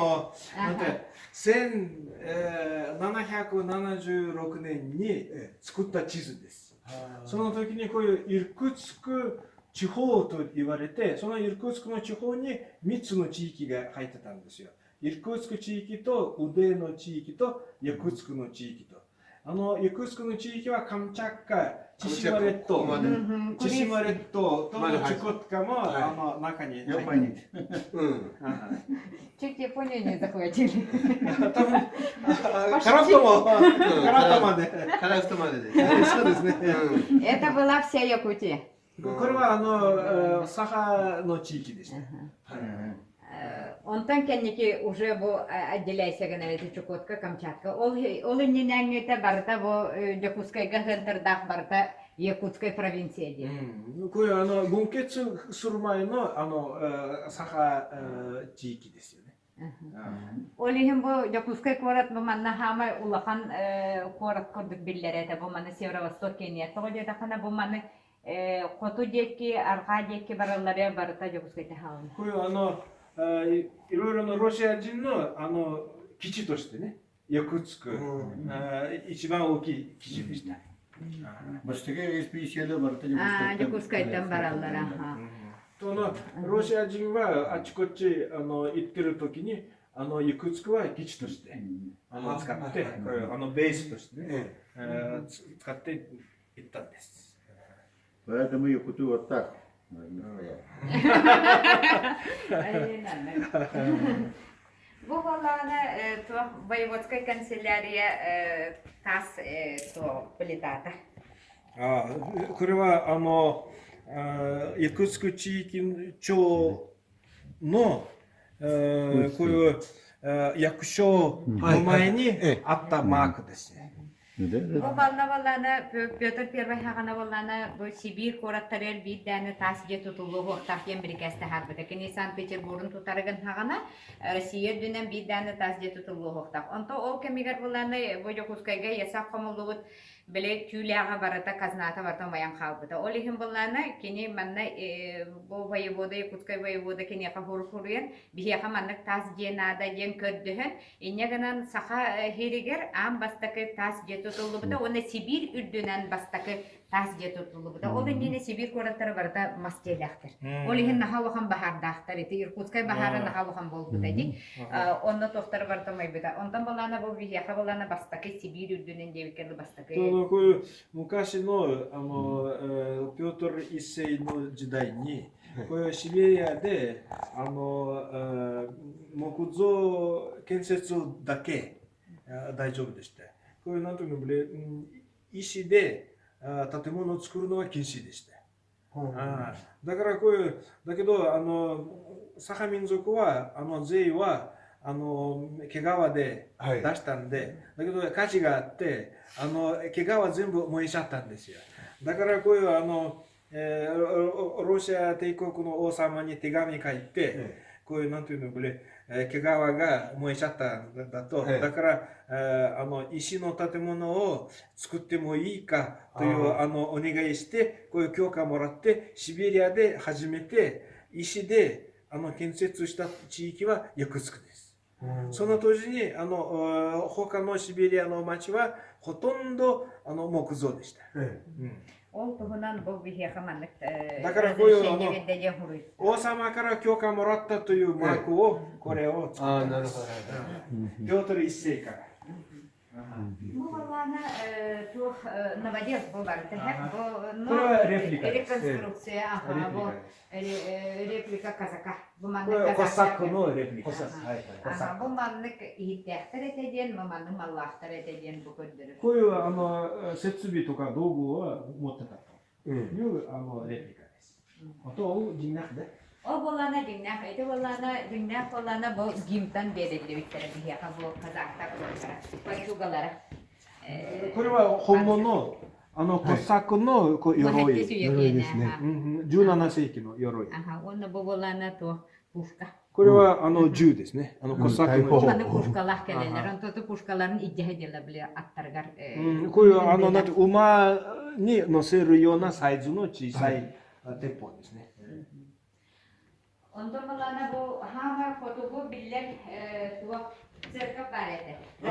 1776年に作った地図です。その時にこういうイルクーツク地方と言われて、そのイルクーツクの地方に3つの地域が入ってたんですよ。イルクーツク地域とウデの地域とヤクーツクの地域と。あのヤクーツクの地域はカムチャッカ、千島列島、千島列島とチュコッカもあの中に入ってうん。 Чуть Японию не захватили. 多分カラフトもカラフトまで。カラフトまでですね。そうですね。 Это была вся Якутия. これはあのサハの地域でした。 Онтон кэнники уже бу отделяйся гына эти Чукотка, Камчатка. Ол ол иннинээҥҥитэ барыта бу Дьокуускайга ыһыантардаах барыта Якутская провинция диэн. これあの分割する前のあのサハ地域ですよね。 Ол иһин бу Дьокуускай куорат бу манна хаамай улахан куорат курдук биллэр этэ. Бу манна Северо-Восток киэниэ. Тоҕо диэтэххинэ бу маны хоту диэки, арҕаа диэки бараллара барыта Дьокуускайга хаална. こういうあのいろいろなロシア人のあの基地としてね、ヤクーツク、一番大きい基地でした。 Бастакы экспедициялар барыта Дьокуускайтан бараллара. とのロシア人はあちこちあの行ってる時にあのイクツクは基地としてあの使ってこれあのベースとしてね、使って行ったんです。 Поэтому Якутию вот так. Бу буоллаҕына туох воеводскай канцелярия таас туох плитата. これはあのイクツク地域町のこういう役所の前にあったマークですね。 Бу бална баллана Петр Первый хаҕана баллана бу Сибиир куораттарыгар биир дааны таас дьиэ тутуллуохтаах диэн бирикээс таһаарбыта. Кини Санкт-Петербургун тутарыгын хаҕана Россия үрдүнэн биир дааны таас дьиэ тутуллуохтаах. Онто ол кэмигэр булланы бу Дьокуускайга ясак хомуллубут били түүлээҕэ барыта казната барыта умайан хаалбыта. Ол иһин буллана кини манна бу воевода Якутскай воевода киниэхэ хуруйан биһиэхэ маннык таас дьиэ наада диэн көрдөһөн Инньэ гынан саха сиригэр аан бастакы таас дьиэ тутуллубута уонна Сибиир үрдүнэн бастакы таас дьиэ тутуллубута. Ол иннинэ Сибиир куораттара барыта мас дьиэлээхтэр. Ол иһин наһаа улахан баһаардаахтар. Ити Иркутскай баһаара наһаа улахан буолбута дии. Онно туохтара барыта умайбыта. Онтон балаана бу биһиэхэ балаана бастакы Сибиир үрдүнэн диэбиккэ бастакы 昔のあのピョートル一世の時代にこういうシベリアであの木造建設だけ大丈夫でした。こういうなんていうの石で建物を作るのは禁止でした。あだからこういうだけどあのサハ民族はあの税はあの毛皮で出したんで、だけど火事があってあの毛皮全部燃えちゃったんですよ。だからこういうあのロシア帝国の王様に手紙書いて、こういうなんていうのこれ、毛皮が燃えちゃったんだと、だから、あの石の建物を作ってもいいかというあのお願いしてこういう許可もらってシベリアで初めて石であの建設した地域はヤクーツクです。その当時にあの他のシベリアの町はほとんどあの木造でした。 Ол туһунан бу биһиэхэ маннык だからこういうあの王様から許可もらったというマークをこれを作ったんです。ピョートル一世から。 Бу баллаана туох новодел бу барыта これはレプリカです。 Реконструкция, аха, бу реплика казака. Бу これはコサックのレプリカ。 Аха, бу маннык иһиттээхтэр этэ диэн, бу маннык маллаахтар этэ диэн бу көрдөрөр. こういうあの設備とか道具を持ってたというあのレプリカです。あとдьиҥнээх да. Ол буоллаана дьиҥнээх, ити буоллаана дьиҥнээх буоллаана бу ГИМтан биэриллибиттэрэ биһиэхэ бу казактар кольчугалара. これは本物のあのコサックのこう鎧。鎧ですね。 17世紀の鎧。 Аха, уонна бу буоллаана туох пушка. これはあの銃ですね。あのコサックの銃。 Манна пушкалаах кэлэллэр. Онтон пушкаларын илдьэ дьыла били аттарыгар. こういうあのなんて馬に乗せるようなサイズの小さい鉄砲ですね。Онтон балаана бу хаама хотугу биллэр туох церковь баар этэ. こ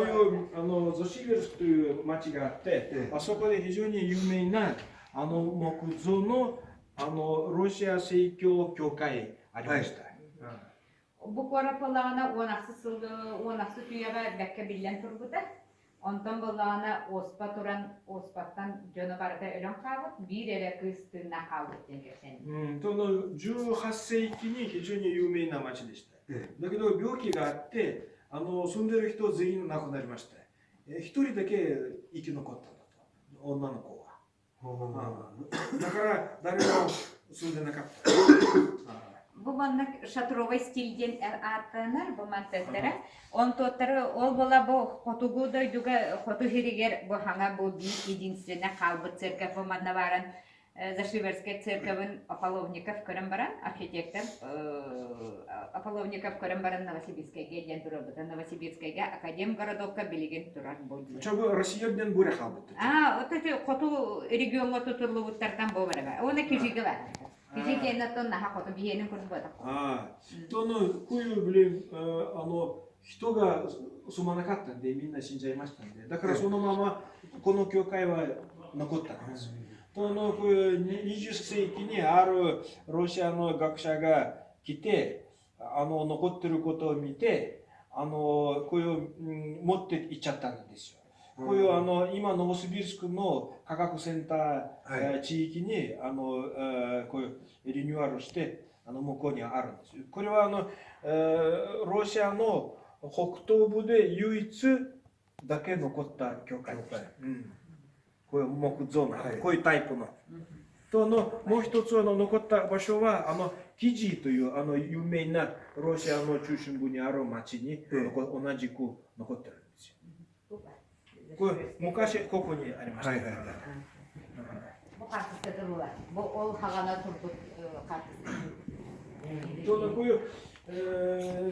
ういうあのゾシベルスという町があって、あそこで非常に有名なあの木造のあのロシア正教教会ありました。 Бу куорат буоллаҕына уон ахсыс сыл уон ахсыс үйэҕэ бэккэ биллэн турбута. Онтон буоллаҕына оспа туран оспаттан дьоно барыта өлөн хаалбыт, биир эрэ кыыс тыыннаах хаалбыт диэн кэпсээн. その18世紀に非常に有名な町でした。だけど病気があって、あの住んでる人全員亡くなりました。一人だけ生き残ったんだと、女の子は。だから誰も住んでなかった。 Бу маннык шатровый стиль диэн ааттанар, бу мантыктара. Онтуоттары ол була бу хотугу дойдуга хоту сиригэр бу хаҥа бу биир единственное хаалбыт церковь бу манна баран Зашиверскай церковын Аполловников көрөн баран, архитектор Аполловников көрөн баран Новосибирскайга диэн турарбыта. Новосибирскайга Академгородокка билигин турар бу дии. Чобу Россия диэн буре хаалбыт. А, вот эти хоту региоҥҥа тутуллубуттартан бу бараба. Оны кижиге бар. Кижи диэн наха хоту биһиэнин курдук А, то ну кую блин, あの人が住まなかったんでみんな死んじゃいましたんで、だからそのままこの教会は残ったんです。とのこういう20世紀にあるロシアの学者が来て、あの残ってることを見て、あのこういう、うん持って行っちゃったんですよ。こういうあの今ノボシビルスクの科学センター、地域にあの、こういうリニューアルしてあの向こうにあるんです。これはあの、ロシアの北東部で唯一だけ残った教会でした。うん、こういう木造の、こういうタイプの。とあのもう一つあの残った場所はあのキジというあの有名なロシアの中心部にある町に同じく残ってるんですよ。これ昔ここにありました。 Бу хаартыската була. Бу ол хаҕана турбут хаартыска. こういう、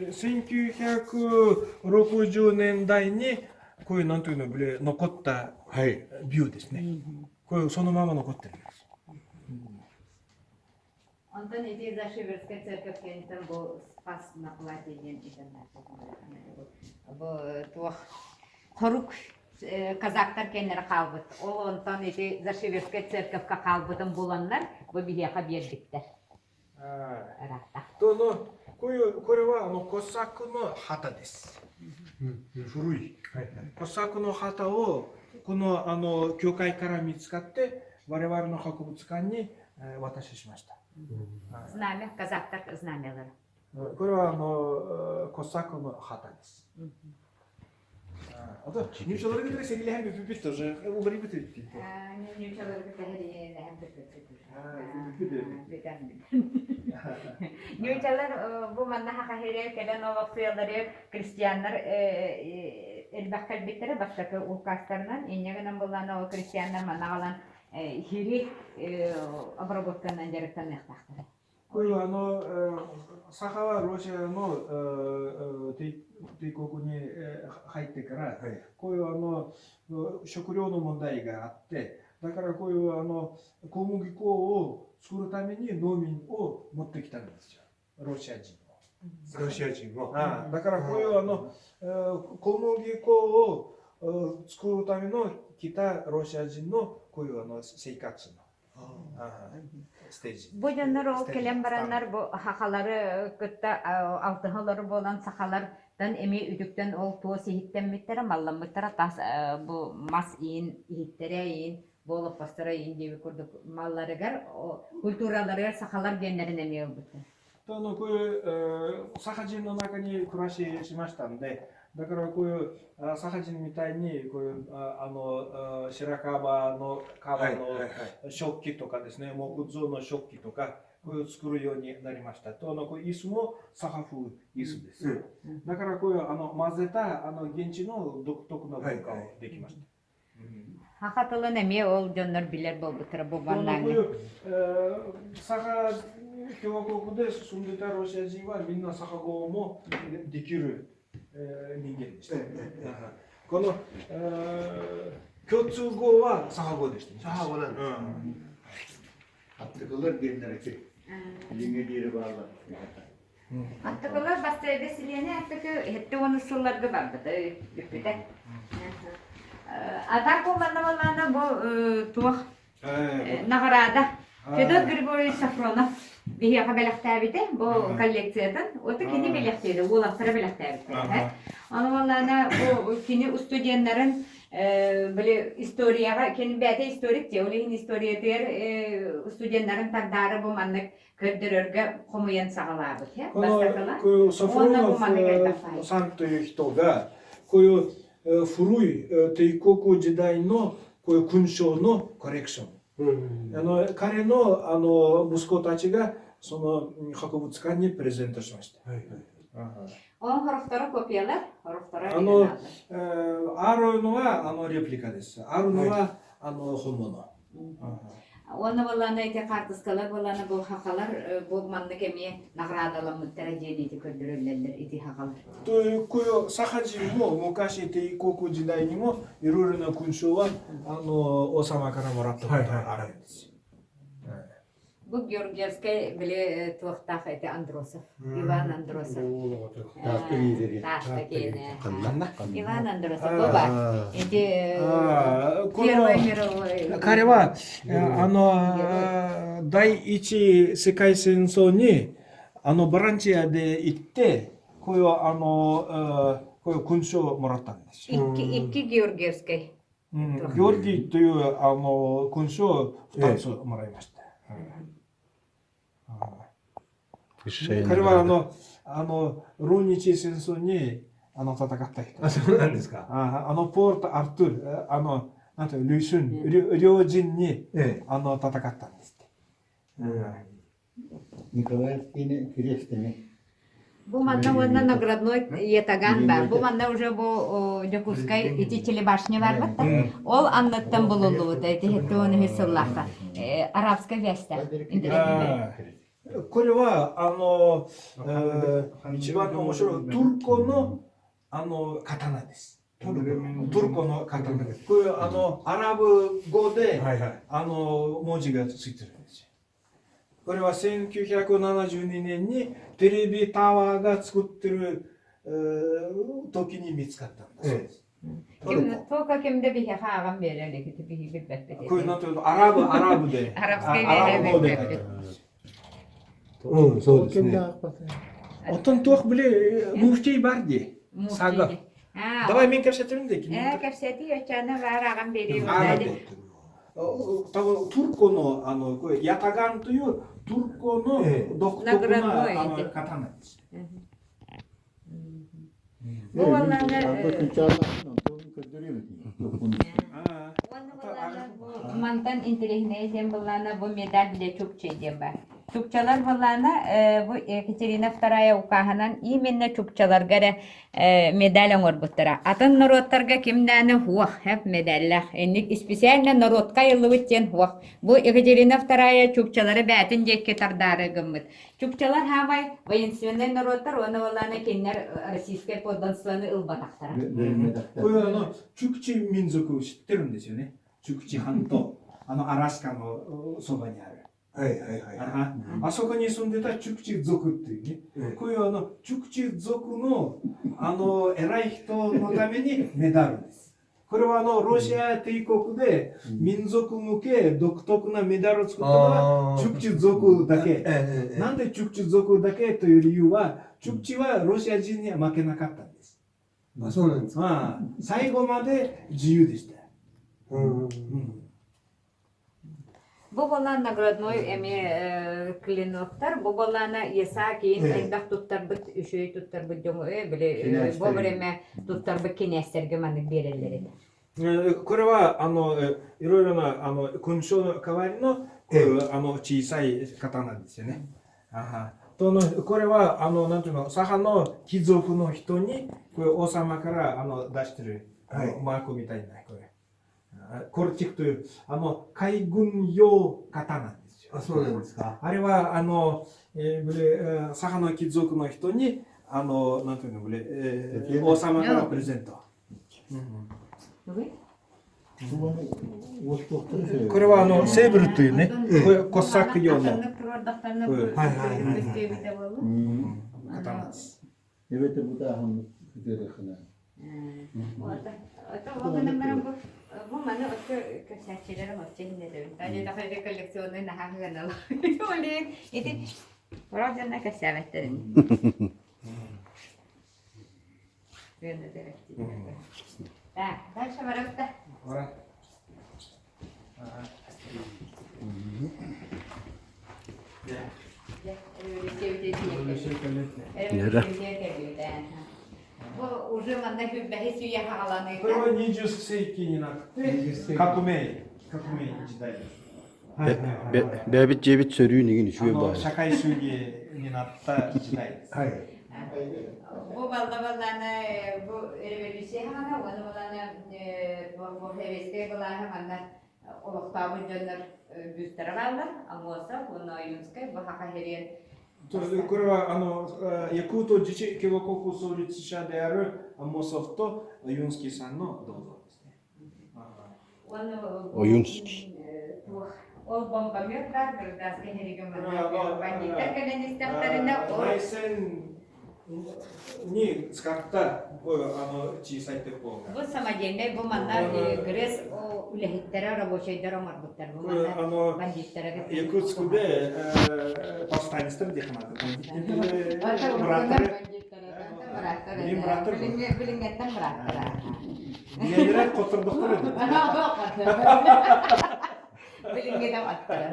1960年代にこういうなんていうの残ったビューですね。これそのまま残ってるんです。 Онтон ити Зашиверская церковь кэнниттэн бу Спас на плате диэн бу туох хорук казактар кэннэрэ хаалбыт. Ол онтон ити Зашиверская церковка хаалбытын буланнар бу биһиэхэ биэрбиттэр. Ыраатта. とのこういうこれはあのコサックの旗です。古い。コサックの旗をこのあの教会から見つかって我々の博物館に渡ししました。 Знамя, казактар знамялара. これはあのコサックの旗です。あとнууччаларга кытары сэриилэһэн бүппүт тоже уларыйбыт эбит Нууччаларга Нууччалар бу манна хахахире кэлэн олохсуйаллары крестьяннар элбэх кэлбиттэрэ бастакы указтарынан инньэ гынан буллаана ол крестьяннар манна аҕалан хири обработканан дьарыктаныахтаахтара. これはあのサハはロシアの帝国に入ってから、こういうあの食料の問題があって、だからこういうあの小麦粉を作るために農民を持ってきたんですよ、ロシア人を。ロシア人を。ああだからこういうあの小麦粉を作るための来たロシア人のこういうあの生活のステージ。 Бу дьоннор ол кэлэн бараннар бу сахалары кытта алтыһалары буолан сахалартан эмиэ үтүктэн ол туос иһиттэммиттэрэ, малламмыттара тас бу мас иин иһиттэрэ иин буолуппастара иин диэби курдук малларыгар культураларыгар сахалар диэннэрин эмиэ ылбыттар. とあのこういう、サハ人の中に暮らししましたんで、だからこういうサハ人みたいにこういうあの白樺の樺の食器とかですね、木造の食器とかこういう作るようになりました。とあのこう椅子もサハ風椅子です。だからこういうあの混ぜたあの現地の独特な文化をできました。 Саха тылын эмиэ ол дьоннор билэр буолбуттара бу こう маннааҥҥы. いう、サハ共和国で住んでたロシア人はみんなサハ語もできる、人間でした。この、共通語はサハ語でした。サハ語なんです。Аттыгылар диэннэр эти. Билиҥҥи диэри бааллар. Аттакылар бастайда силиэни аттакы иһитти уону сылларга барбыта бүппүтэ. А так манна балаана бу туох наҕараада Федот Григорьевич Сафронов биһиэхэ бэлэхтээбитэ бу коллекциятын. Ото кини бэлэхтиэдэ, уолаттара бэлэхтээбиттэрэ. Ону балаана бу кини студеннарын били историяҕа кини бэйэтэ историк дии, ол иһин историятыгар студеннарын тардаары бу маннык көрдөрөргө хомуйан саҕалаабыт. Бастакыла. Сафронов さんという人がこういう古い帝国時代のこういう勲章のコレクション。彼の息子たちがその博物館にプレゼントしました。 Сорохторо копиялар, сорохторо あるのはレプリカです。あるのは本物。 Уонна буоллаҕына ити хаартыскалар буоллаҕына бу хахалар бу маннык эмиэ наҕараадаламмыттара диэн ити көрдөрөллөр ити хахалар. とこういうサハ人も昔帝国時代にもいろいろな勲章は王様からもらったことがあるんですよ。 Бу Георгиевскай били туохтаах ити Андросов, Иван Андросов. Тааста киэнэ. Иван Андросов бу бар. Ити Первой мировой. 彼は第一世界戦争にボランティアで行ってこういう勲章をもらったんですよ。 Икки Георгиевскай. うん、ギョルギーという勲章を2つもらいました。彼はロ日戦争に戦った人。あ、そうなんですか。ポートアルトゥール、なんていう、旅順、両陣に戦ったんですって。 Николаевскийни кириэстини. Бу манна уонна наградной ятаган бар. Бу манна уже бу Дьокуускай ити телебашня бар батта. Ол анныттан булуллубута ити хеттуон үһүс сыллаахха. Арабская веста. これは一番面白いトルコの刀です。トルコの刀です。これアラブ語で文字がついてるんですよ。これは1972年にテレビタワーが作ってる時に見つかったんだそうです。トルコ。これなんていうのアラブで、アラブ語で書いてあるんですよ。うん、そうですね。 Оттон туох били муфтий бар дии. Сага. Давай мен кэпсэтэрим дии. Кэпсэтии оччоҕуна баар аҕам биэрии 多分トルコのこれヤタガンというトルコの独特な刀です。 Бу Мантан интэриэһинэй диэн буоллаҕына бу медаль для чукчи диэн баар. Чукчалар буоллаҕына бу Екатерина Вторая укааһынан именно чукчаларга эрэ медаль оҥорбуттара. Атын норуоттарга кимнээни суох медаллаах. Инник специально норуотка айыллыбыт диэн суох. Бу Екатерина Вторая чукчалары бээтин диэки тардаары гыммыт. Чукчалар хаамай воинственнай норуоттар уонна буоллаҕына кинилэр российскай подданствоны ылбатахтара. これはチュクチ民族知ってるんですよね。チュクチ半島。アラスカのそばにある。はいはいはい。あそこに住んでたチュクチ族っていうね。こういうチュクチ族の偉い人のためにメダルです。これはロシア帝国で民族向け独特なメダルを作ったのはチュクチ族だけ。なんでチュクチ族だけという理由は、チュクチはロシア人には負けなかったんです。あ、そうなんですか。最後まで自由でした。うん。 Бу буолан наградной эмиэ клиноктар, бу буоллаана Исаакиин элбэх туттарбыт, үчүгэй туттарбыт дьоҥу били бу время туттарбыт кинээстэргэ маннык биэрэллэр этэ. これはいろいろな勲章の代わりのこういう小さい刀ですよね。あとのこれはなんていうのサハの貴族の人にこれ王様から出してるマークみたいなこれ。コルチクという海軍用刀なんですよ。あ、そうなんですか。あれはサハの貴族の人になんていうの王様からプレゼント。これはあのセーブルというね、これコサック用の刀です。 Бу маны өссө көсөөччүлэр өссө иһиннэтэбин. Таня коллекционный наһаа Олин ити Урал дьонно кэпсээбэттерин. Так, дальше барабыт Бара. Бу уже манна хүббэһи сүйэ хаҕаланыыта. これは20世紀になって革命革命時代です。はいはいはいはい。 Бэбит дьиэбит сөрүүн игин あ үчүгэй の баҕайы. 社会主義になった時代です。はい。 Бу балла балланы бу революция хаҕана уонна балланы бу сэбиэскэй былааһы манна олохтообут дьоннор бүүстэрэ бааллар. Аммосов уонна Ойуунскай бу хаха хэриэн これはあのヤクート自治共和国創立者であるアモソフとユンスキーさんの銅像ですね。 Ойуунский. Ол бомбометтар гражданскай хэригэ манна бандиттар кэлэн истэхтэринэ ол 内戦に使ったこういうあの小さい鉄砲が。 Бу самодельнай бу манна ГРЭС үлэһиттэрэ рабочайдар оҥорбуттар бу これ манна あの бандиттара ヤクーツクで、えー、パスタイニスタルでハマって Билиҥҥэттэн бырааттара. Билиҥҥэ хоттордохтор edi. Билиҥҥэттэн аттара.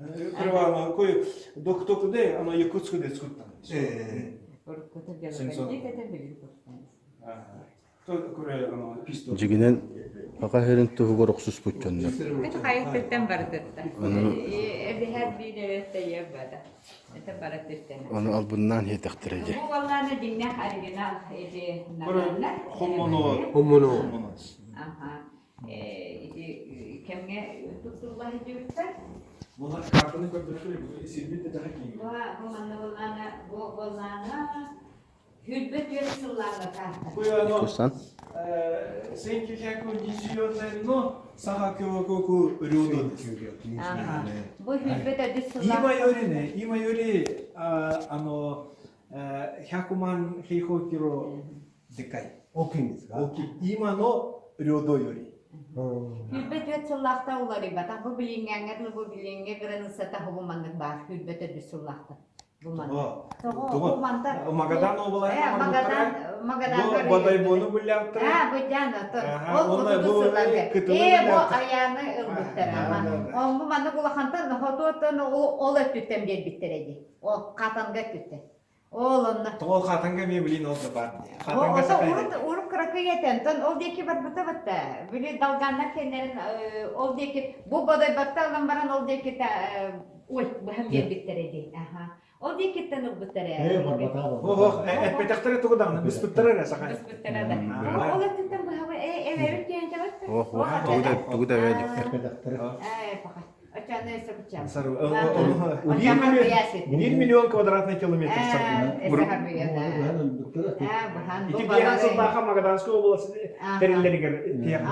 これはあのこういう独特であのヤクーツクで作ったんですよ。とこれあのピストル。 Дьигинэн Саха сирин туһугар охсуспут дьоннор. Хайыттан барытыттан. Эбиһэт биир эбэттэйэ бада. Это барытыттан. Ону албыннаан иһитэхтэрэ дии. Бу баллааны дьиҥнээх оригинал эти これ本物本物。本物です。 Аха. Ити кэмҥэ туттулла сылдьыбыттар. Муна картаны көрдөрөр сирбит да киин. Бу бу манна буллаана бу буллаана хүрбэт үөр сыллааҕы карта. これはあの Тусан. えー1924年のサハ共和国領土です。 Аха. Бу хүрбэт өдүс сыллаах. 今よりね、今よりああの、えー100万平方キロでかい。大きいんですか大きい。今の領土より。 Хүрбэт үөт сыллаахта уларыйбатах бу билиҥҥээҥҥэ бу билиҥҥэ границата бу маннык баар хүрбэт өдүс сыллаахта. Бу маннык. О, Тоҕо бу манта Магадан облаһы Э, Магадан Магадан Бодайбону булляптара. А, бу дьаан Аха, ол онно отутус бу сылларга. кытылы Э, бу булляптар. айааны ылбыттар. Да. Ол бу маннык улахантан хотуоттан ол өттүттэн биэрбиттэр эди. Ол Катанга өттүттэн. Ол онно. Тоҕо Хатанга мен билин ол да бар. Хатанга Ото сакай. урут урут кыракый этэн, ол диэки барбыта батта. Били далганнар кэннэрин ол диэки бу бодойботта ылан баран ол диэки ой, быһан биэрбиттэр эди. Аха. Ол диэкиттэн ылбыттар Э, барбата Ох, эппетехтере тугу даҕаны быспыттара эрэ сахай. Быспыттара да. Ол өттүттэн быһабы э эбэбит диэн чабатта. Ох, ох, тугу да тугу да бэликтэр. Э, пока. Очаны сокучам. 1 миллион квадратный километр сарбыйар. Ити биэһэн сыллаахха Магаданскай область тэриллэригэр тиэх А,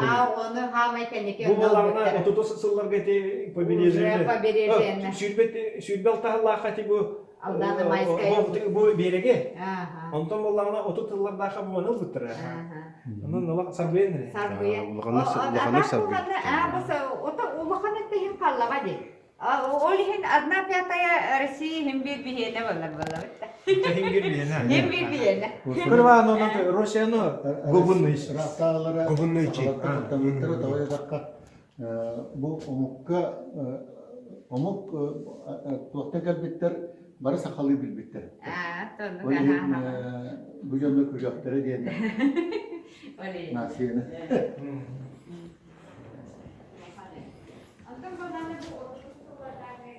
оны хаамай кэнники Бу буоллаҕына 30 сылларга ити побережье. Уже побережье. Сүүрбэт сүүрбэ алтаһыллаахха ити бу Алданы Майскай. Бу биэрэгэ. Аха. Онтон буоллаҕына 30 сыллардаахха бу маны ылбыттара. Аха. Онон ыла сарбыйан эрэ. Сарбыйа. Улаханнык сарбыйа. А, бу ото улахан эттэһин хааллаҕа дии. Ол иһин одна пятая Россия хим биир биһиэнэ боллар болла. Тэһингир биэнэ. Хим биир биһиэнэ. Кырва аны Россияны гобунный. Ыраахтааҕылара Гобунный чи. сахалартан бу омукка омук туохта кэлбиттэр бары сахалыы билбиттэр. А, тону. Ол иһин бу дьонно күрүөхтэрэ диэн Оли. нацияны. Онтон болланы бу отутус сыллардааны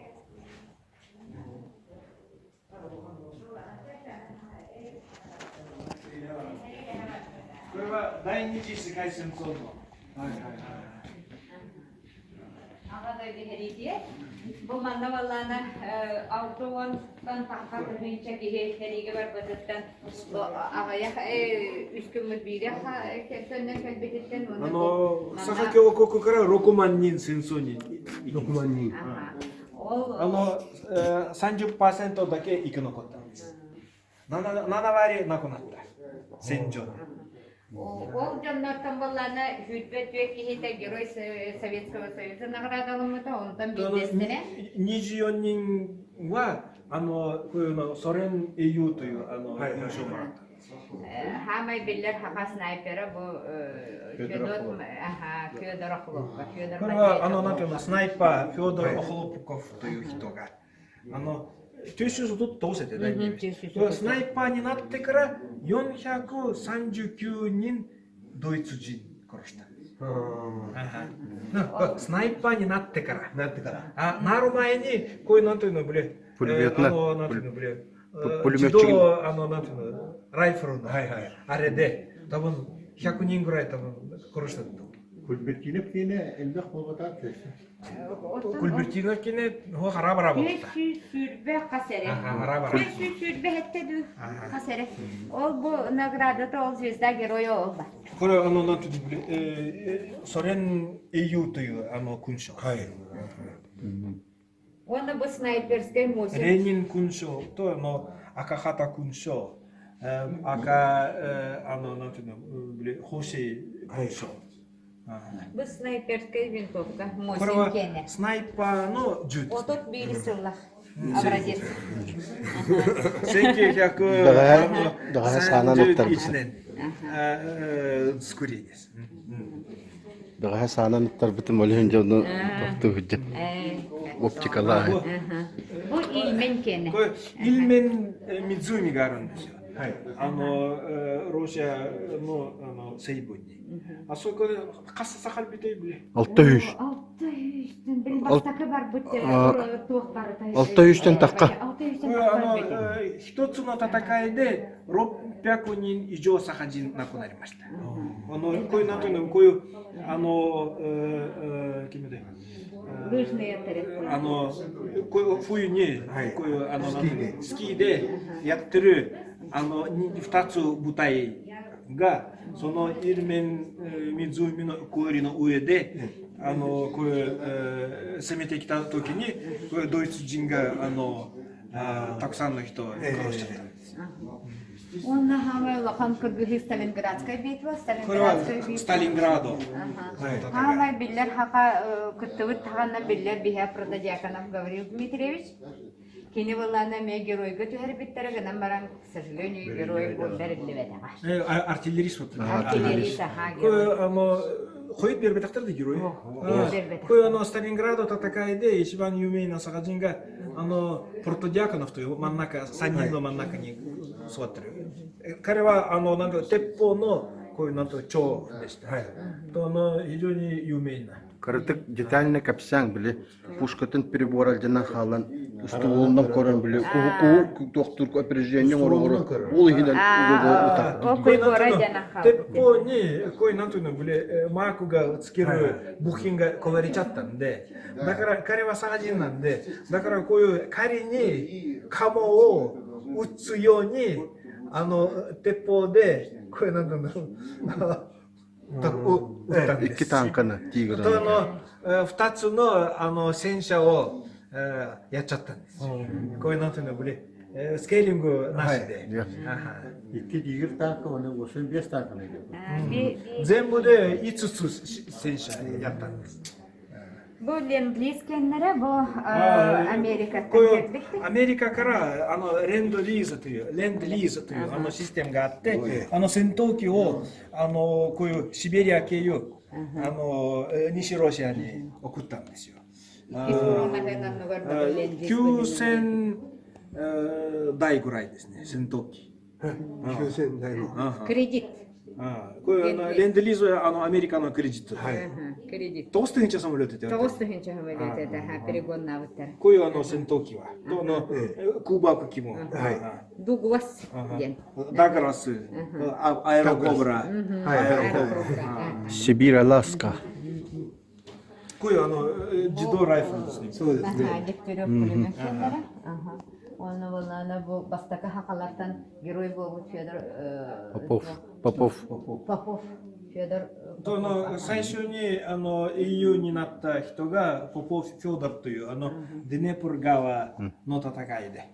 これは第二次世界戦争の。はいはいはい。 Аҕа дойду сэриитэ. Бу манна баллаана 60-тан тахха тыһыынча киһи сэриигэ барбытыттан аҕыйах үс күммүт биирэ төннөн кэлбититтэн あの佐賀峡谷から6万人戦争に6万人。あの、30%だけ生き残ったんです。7, 7割亡くなった。戦場で。 Ол дьоннортон буоллаана 24 киһитэ Герой Советского Союза наҕараадаламмыта, онтон биирдэстэрэ 24人はあのこういうのソ連英雄というあの勲章をもらった。 Хаамай биллэр хаха снайпера бу Федот Федор Охлопков. これはあのなんていうのスナイパーフョードル・オホロプコフという人があのどうせて大スナイパーになってから439人ドイツ人殺した。スナイパーになってから。なってから。あ、なる前に、こういうなんていうの、ブレ、あの、なんていうの、ブレ、自動、あの、なんていうの、ライフルの、あれで、多分100人ぐらい多分殺したと思う。 Кульбертинов киинэ элбэх буолбатах Кульбертинов киинэ хара-бара буолта. 220 хас эрэ. 220 хэттэ дүү хас эрэ. Ол бу наградата ол звезда героя ол бар. これあのなんていうのソ連英雄というあの勲章。はい。 Уонна бу снайперскай мусин. レーニン勲章とあの赤旗勲章、赤あのなんていうの星勲章。 Бу снайперскай винтовка これは Мосин киэнэ. スナイパーの銃です。 Отут биир сыллах образец. 1931年作りです。 Бэҕэһээ саанан ыттарбытым ол иһин дьону тохтуу сылдьан оптикалааһын. Бу Ильмень киэнэ. これイルメン湖があるんですよ。あのロシアのあの西部に。あそこでхас сахал бүтэй били. Алта үс. Алта үстэн били бастакы барбыт туох барыта. Алта үстэн тахха. Алта үстэн これ тахха あ барбыт. の一つの戦いで600人以上サハ人亡くなりました。あのこういうなんていうのこういうあの決めて。 Лыжные あのこういう冬にこういうあのスキーでやってるあの2つ部隊がそのイルメン湖の氷の上であのこういう攻めてきた時にこういうドイツ人があのたくさんの人を殺しちゃったんです。 Онно хаамай улахан кыргыһыы Сталинградская битва, これは Сталинградская битва. スタリングラード。 Хаамай биллэр хака кыттыбыт таҕанна биллэр биһэ Протодьяконов Гаврил Дмитриевич. Кини былаана эмиэ геройга түһэрбиттэрэ гынан баран, к сожалению, герой бэриллибэтэҕэ. Артиллерист вот. Артиллерист, аха, これ герой. あのホイップベタクタでгерой。これあのスタリングラード戦いで一番有名なサハ人があのポルトディアコノフという真ん中3人の真ん中に座ってる。彼はあのなんか鉄砲のこういうなんと長でした。とあの非常に有名な。 Кыратык детально кэпсээҥ били пушкатын прибора алдьанан хаалан устуолунан көрөн били куһу туохтуур опережение оҥоро ол иһинэн 鉄砲にこういうなんていうのブレマークがつける部品が壊れちゃったんで、だから彼はサハ人なんで、だからこういう仮にカモを撃つようにあの鉄砲でこれなんていうの撃ったんです。 Икки танканы とあの2つのあの戦車をやっちゃったんです。こういうなんていうのブレスケーリングなしで。 Икки тигр танка, оны 35 танканы 全部で5つ戦車やったんです。 Бу ленд-лиз кэннэрэ бу Америкаттан こういう кэлбит. アメリカからあのレンドリーズというレンドリーズというあのシステムがあって、あの戦闘機をあのこういうシベリア経由あの西ロシアに送ったんですよ。9000台ぐらいですね戦闘機。 9000台の。 クレジット。 これあのレンドリーズはあのアメリカのクレジット。はい。 тоҕус тыһыынча самолет этэ. Тоҕус тыһыынча самолет этэ, перегоннаабыттар. こういうあの戦闘機は、とあの空爆機も、 Дуглас диэн. ダグラス、アエロコブラ、アエロコブラ。 Сибирь, Аласка. こういうあの自動ライフルですね。そうですね。 Дегтярев пулемет дииллэрэ. Уонна буоллаҕына бу бастакы хахалартан герой буолбут Федор Попов. Попов. Попов Федор とあの最初にあの英雄になった人がポポフ・フョーダルというあのデネプル川の戦いで、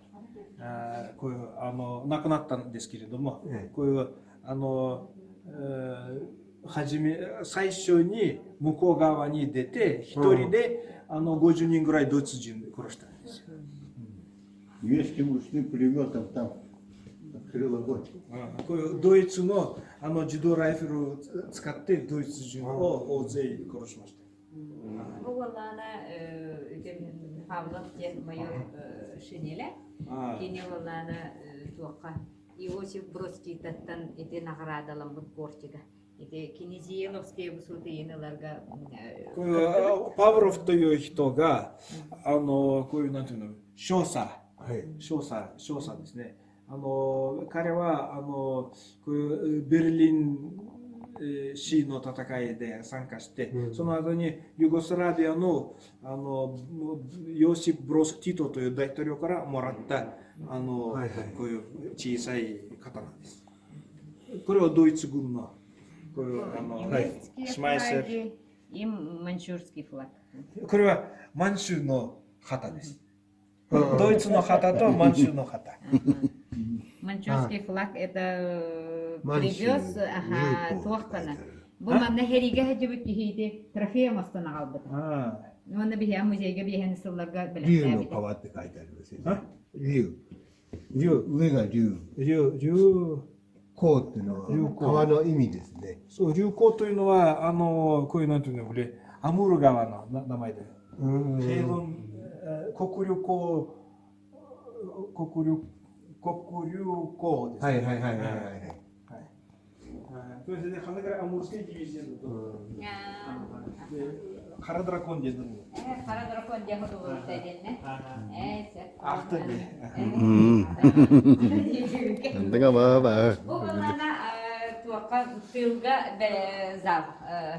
あーこういうあの亡くなったんですけれども、こういうあの、えーはじめ最初に向こう側に出て一人で、あの50人ぐらいドイツ人殺したんですよ。 Немецким ручным пулеметом там открыл огонь. こういうドイツのあの自動ライフルを使ってドイツ人を大勢殺しました。 Бу буоллаҕына ити Павлов диэн майор шинелэ. Кини буоллаҕына туохха Иосиф Брод Титоттан ити наҕараадаламмыт кортига. Ити Кинезиеловские высоты ыларга こういうパブロフという人があのこういうなんていうの少佐少佐少佐ですね。あの彼はあのこういうベルリン市の戦いで参加して、その後にユーゴスラビアのあのヨシブロス・ティトという大統領からもらったあの、こういう小さい刀です。これはドイツ軍のこういうあの、シュマイセル。 И маньчжурский флаг. これは満州の旗です。ドイツの旗と満州の旗。 Маньчжурский флаг это привез ага туохтана. Бу манна хэригэ хэдьибит киһиити трофей оҥостон аҕалбыта. Уонна биһиэхэ музейга биэһэн сылларга 竜の бэлэхтээбитэ. 川って書いてありますよね。竜。竜。上が竜。竜、竜、江っていうのは川の意味ですね。そう、竜江というのは、あの、こういうなんていうの、これ、アムール川の名前で。平凡、黒竜江、黒竜、黒竜江です。はいはいはいはいはい。 То есть это ханагара Амурской дивизия. Хара дракон диэн. Хара дракон диэн хотугурта диэннэ. Ахта ди. Андыга ба. Бу балана туохха тыылга зал.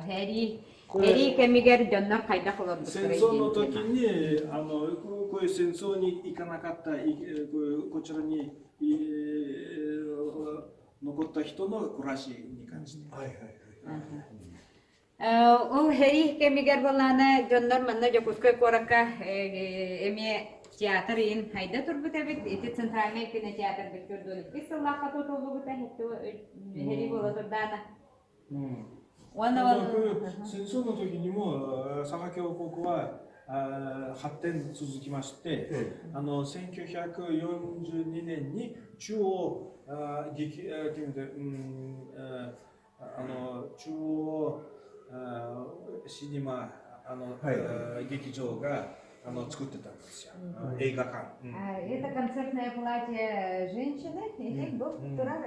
Хэри Эрии кэмигэр дьоннор хайдах 戦 олорбуттарай 争の диэн 時にあのこういう戦争に行かなかったこちらに残った人の暮らしに関して。はいはい。 Ол сэрии кэмигэр буоллаҕына дьоннор манна Дьокуускай куоракка эмиэ театр иин хайда турбут эбит. Ити центральный кинотеатр бүттүр иккис сыллаахха тутуллубута сэрии буола турдаана. Уонна 戦争の時にも佐賀峡谷は発展続きまして、あの1942年に中央劇うんあの中央シネマあの、はい、劇場があの作ってたんですよ、映画館。 Это концертное платье женщины, ити бу турар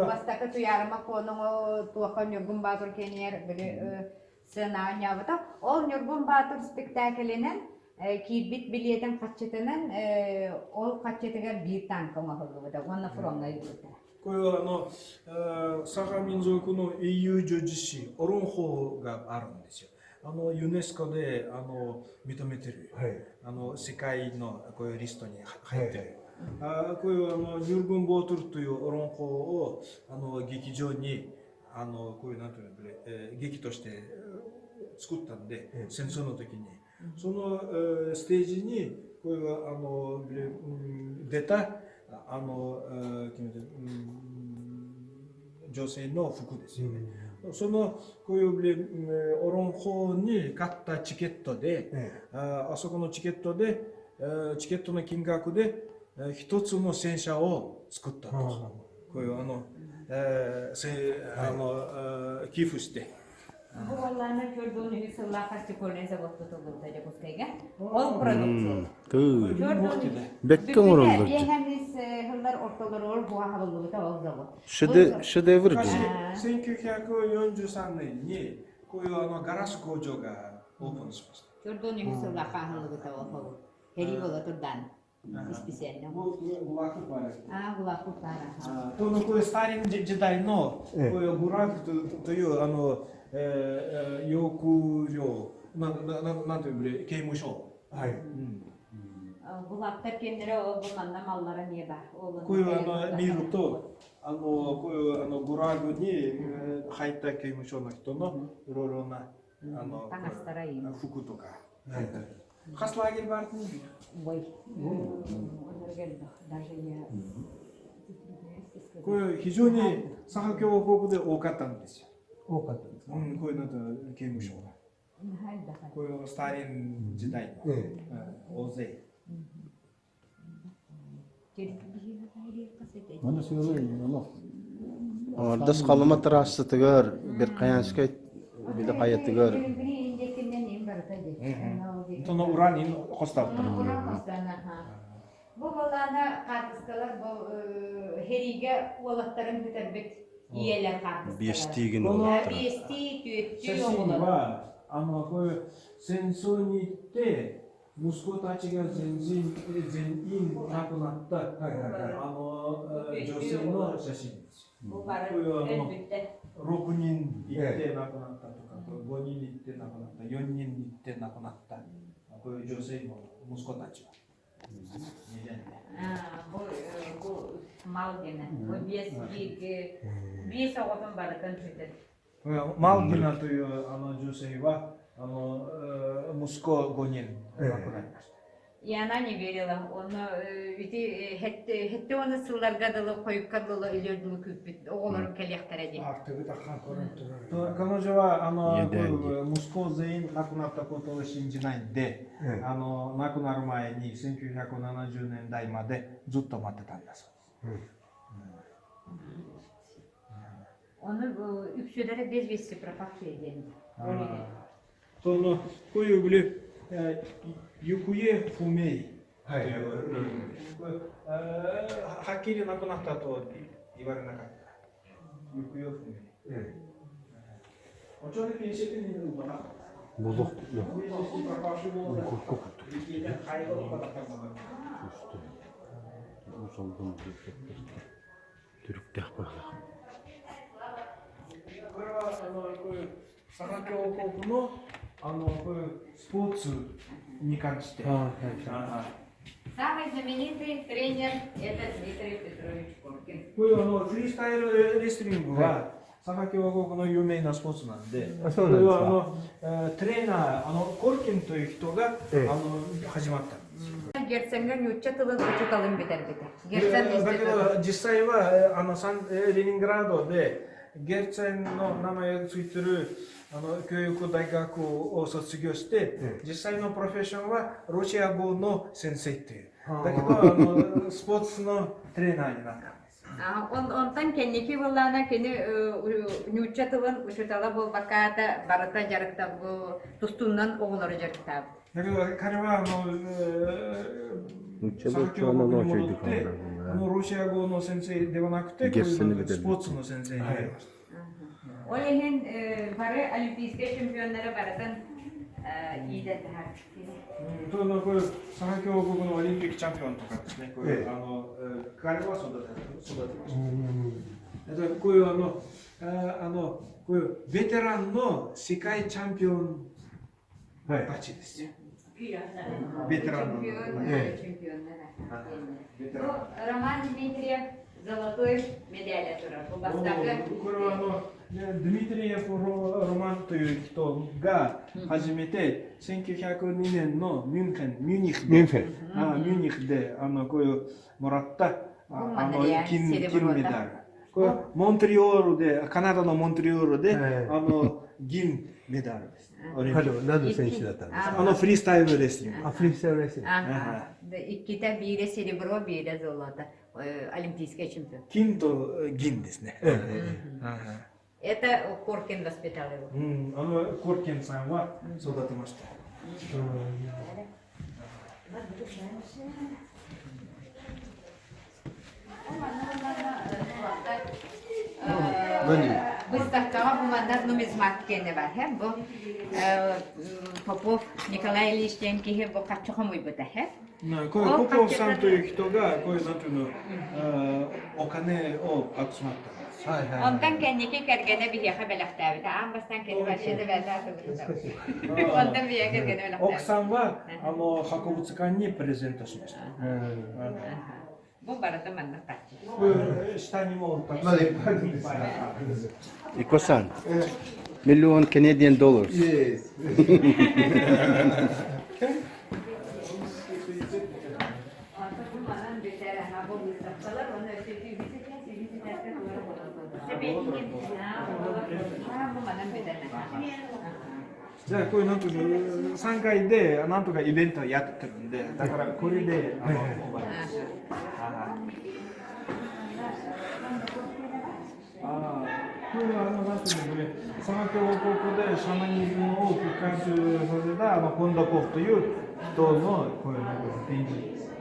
бастакы Туйаарыма Куону туохха Ньургун Баатыр киэниэр били сцена оонньообута. Ол Ньургун Баатыр спектаклинэн киирбит билиэтин харчытынан ол харчытыгар биир танка оҥоһуллубута уонна фроҥҥа ыыппыттара. これはあのサハ民族の英雄女子史オロン法があるんですよ。あのユネスコであの認めてる、はい、あの世界のこういうリストに入ってる。はい、あこういうあのニュルグンボートルというオロン法をあの劇場にあのこういうなんていうの、劇として作ったんで、戦争の時にその、ステージにこういうあの出たあの、女性の服ですよね。そのこういうオロン法に買ったチケットで、あそこのチケットでチケットの金額で一つの戦車を作ったと。こういうあの、えーあの寄付して。 Бу буоллаҕына 43 сыллаахха стекольнай завод тутуллубута Дьокуускайга. Ол продукция. Бэккэ оҥороллор дии. Биэһэмис сыллар ортолоругар буһа ол завод. Шедевр дии. 1943年にこういうあのガラス工場がオープンしました。 43 сыллаахха аһыллыбыта ол Сэрии буола турдаан. Исписэлнэ. グラフ А, гулаку пара. このこういうスターリン時代のこういうグラフというあの、えー、抑揚ななななんていう刑務所。はい。うん。 Булаттар киэннэрэ ол бу манна маллара эмиэ баар. こういう見ると、こういうグラグに入った刑務所の人のいろいろな Таҥастара иин. 服とか。Хас лагерь баарын Ой, даже я これ非常にサハ共和国で多かったんですよ。多かったんですか。うん、こういうのと刑務所が。こういうスターリン時代の、うん、大勢。 Манна сыалы олох Аҥардас Халыма трассатыгар, Верхоянскай били хайатыгар Тоно уран ин хостаптар. Бу балаана хаартыскалар бу хэриигэ уолаттарын бүтэрбит ийэлэр хаартыскалара. Биэстиигин уолаттара. Биэстии, түөртүү 写真 оҕолор. はあのこういう戦争に行って息子たちが全然全員亡くなったあの女性の写真です。 Бу бары こういう өлбүттэр. 6人行って亡くなったとか、5人行って亡くなった、4人行って亡くなった、こういう女性の息子たちは。 Бу бу мал диэнэ. Бу биэс биэс оҕотун барытын сүтэр. マルギナというあの女性は息子5人亡くなりました。 И она не верила. Ону ити хэтте оны сылларга дылы хойукка дылы өлөр дылы күүппүт оҕолорум кэлиэхтэрэ дии. と彼女はこういう息子全員亡くなったことを信じないんで、亡くなる前に1970年代までずっと待ってたんだそうです。 Ону үксүлэрэ без вести пропавшие диэн. そのこういうбили行方不明という、これはっきり亡くなったと言われなかった。行方不明。Очону пенсиятин ылбатах. Булук Пропавший болду. Түрүктээх быһыылаах. これはこういう佐賀峡谷のこういうスポーツに関して。 Самый знаменитый тренер это Дмитрий Петрович Коркин. こういうフリースタイルレスリングは佐賀共和国の有名なスポーツなんで、あそうなんですかこれはトレーナーコルキンという人が、始まったんですよ。 Герценгэ нуучча тылын учууталын бүтэрбитэ. Герцен だけど実際はあのサンレニングラードでゲルツェンの名前がついてる教育大学を卒業して、実際のプロフェッションはロシア語の先生っていう。だけどスポーツのトレーナーになったんです。 Онтон кэнники буоллаҕына кини нуучча тылын учуутала буолбакка барыта дьарыктаах тустуунан оҕолору дьарыктаабыт. だけど彼は Нуучча 佐賀共和国に戻って очойдук ロシア語の先生ではなくて、こういうスポーツの先生になりました。 Ол иһин бары олимпийскай чемпионнары барытын иитэн таһаар. うん、これ佐賀共和国のオリンピックチャンピオンとかですね、こういう彼は育て育てました。だからこういうこういうベテランの世界チャンピオンたちですよ。ベテランの。 Чемпионнара. Бу Роман Дмитриев золотой медаль турар. Бу бастакы これはデミトリエフ・ロマンという人が初めて1902年のミュンヘン、ミュニヒで、あミュニヒでこういうもらった金金メダル。これモントリオールで、カナダのモントリオールで、銀メダルです。彼は何の選手だったんですか。フリースタイルレスリング。あ、フリースタイルレスリング。 Иккитэ биирэ серебро, биирэ золото. Олимпийский чемпион. 金と銀ですね。 Это Коркин воспитал его. うん、コルキンさんは育てました。何 Выставка. Выставкаҕа бу манна нумизмат киэнэ бар. Бу Попов Николай Ильич диэн киһи бу харчы хомуйбута. こういうポポフさんという人がこういうなんていうのお金を集まったんです。 Онтон кэнники кэргэнэ биһиэхэ бэлэхтээбитэ. Аан бастаан кини вообще да бэйэтэ Онтон биһиэхэ кэргэнэ бэлэхтээбитэ. 奥さんはあの博物館にプレゼントしました。 Бу барыта маннык харчы. これ下にもたくさんいっぱいある。 Икосан. Million Canadian dollars. Yes. Онтон бу манан бүтэр аха бу выставкалар уонна өссө бу манан бүтэр じゃあこういうなんというの3階でなんとかイベントやってるんで、だからこれであの終わります。はいああ、これはあのなんていうのこれサマ共和国でシャマニズムを復活させたあのコンダコフという人のこういうなんか展示です。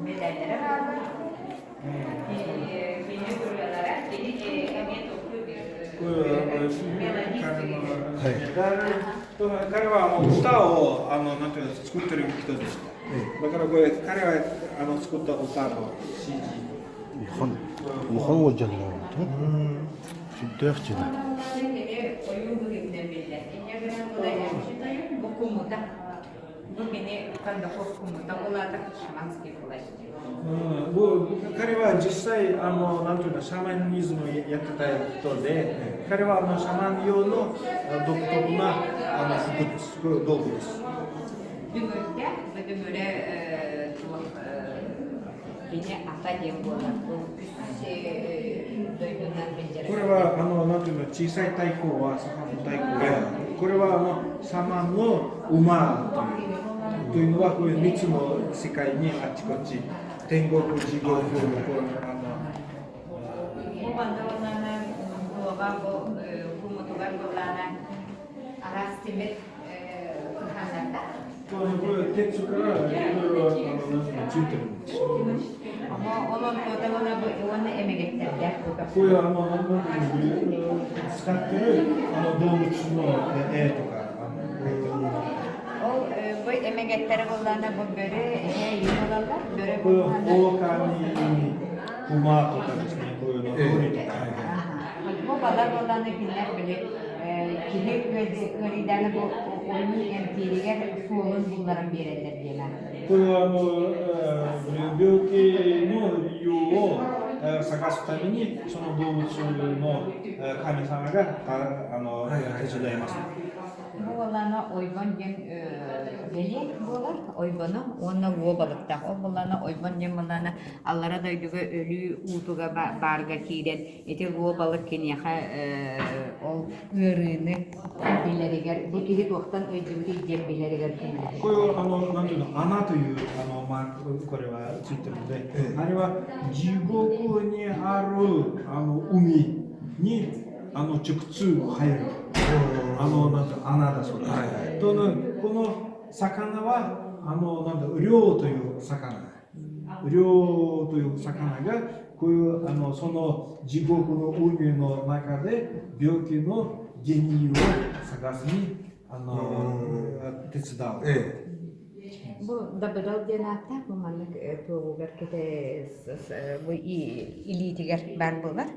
Медаллара бааллар. Кини суруйалара, кини эмиэ これはあの彼のメダルと彼はあの歌をあのなんていうの作ってる人でした。だからこれ彼はあの作った歌の CD。 Улахан улахан уолдьанна. Сүрдээх дьиҥэ. Ойуу быһыытынан биллэр. Инньэ гынан бу кумута. Бу кини Кондаков кумута улаата шаманский власть. うん、僕彼は実際あのなんていうかシャマニズムをやってた人で、彼はあのシャマン用の独特なあの服です。これ道具です。 Дүҥүрдээх, бу дүҥүрэ туох кини ата диэн буолар. Бу үс дойдунан биллэр. これはあのなんていうの小さい太鼓はサハの太鼓はこれはあのシャマンの馬というというのはこういう三つの世界にあちこち天国地獄こうあの Бу манна буоллаҕына туоҕа бу кумутугар буоллаҕына араас тимир кыһаннарда. これ鉄からいろいろあのなんていうのついてるんですよ。 Ол онтуота буола бу уонна эмэгэттэрдээх бу こういうあのなんていうの使ってるあの動物の絵とかあの描いてある。 Ол бу эмэгэттэрэ буоллаҕына бу бөрө эһэ ийэ буолаллар. Бөрө これは буоллаҕына 狼、熊とかですね、こういうの鳥とか。 Бу балар буоллаҕына кинилэр били киһи ыарыйдааны бу ойуун эмтииригэр суолун булларан биэрэллэр диэн これはあの、病気の理由を探すために、その動物の神様があの手伝います。 Бу буоллаҕына ойбон диэн бэлиэ буолар, ойбону уонна уо балыктаах. Ол буоллаҕына ойбон диэн буоллаҕына аллара дойдуга өлүү уутуга баарга киирэн ити уо балык киниэхэ ол ыарыыны билэригэр бу киһи туохтан ыйдыбытый диэн билэригэр көмөлөһөр. これはあのなんていうの穴というあのマークこれはついてるので、あれは地獄にあるあの海にあの直通入るあのなんて穴だそうです。とのこの魚はあのなんだ漁という魚、漁という魚がこういうあのその地獄の海の中で病気の原因を探すにあの手伝う。 Бу дабыдал диэн ааттаах бу маннык туоҕугар кэтэ бу илиитигэр баар буолар.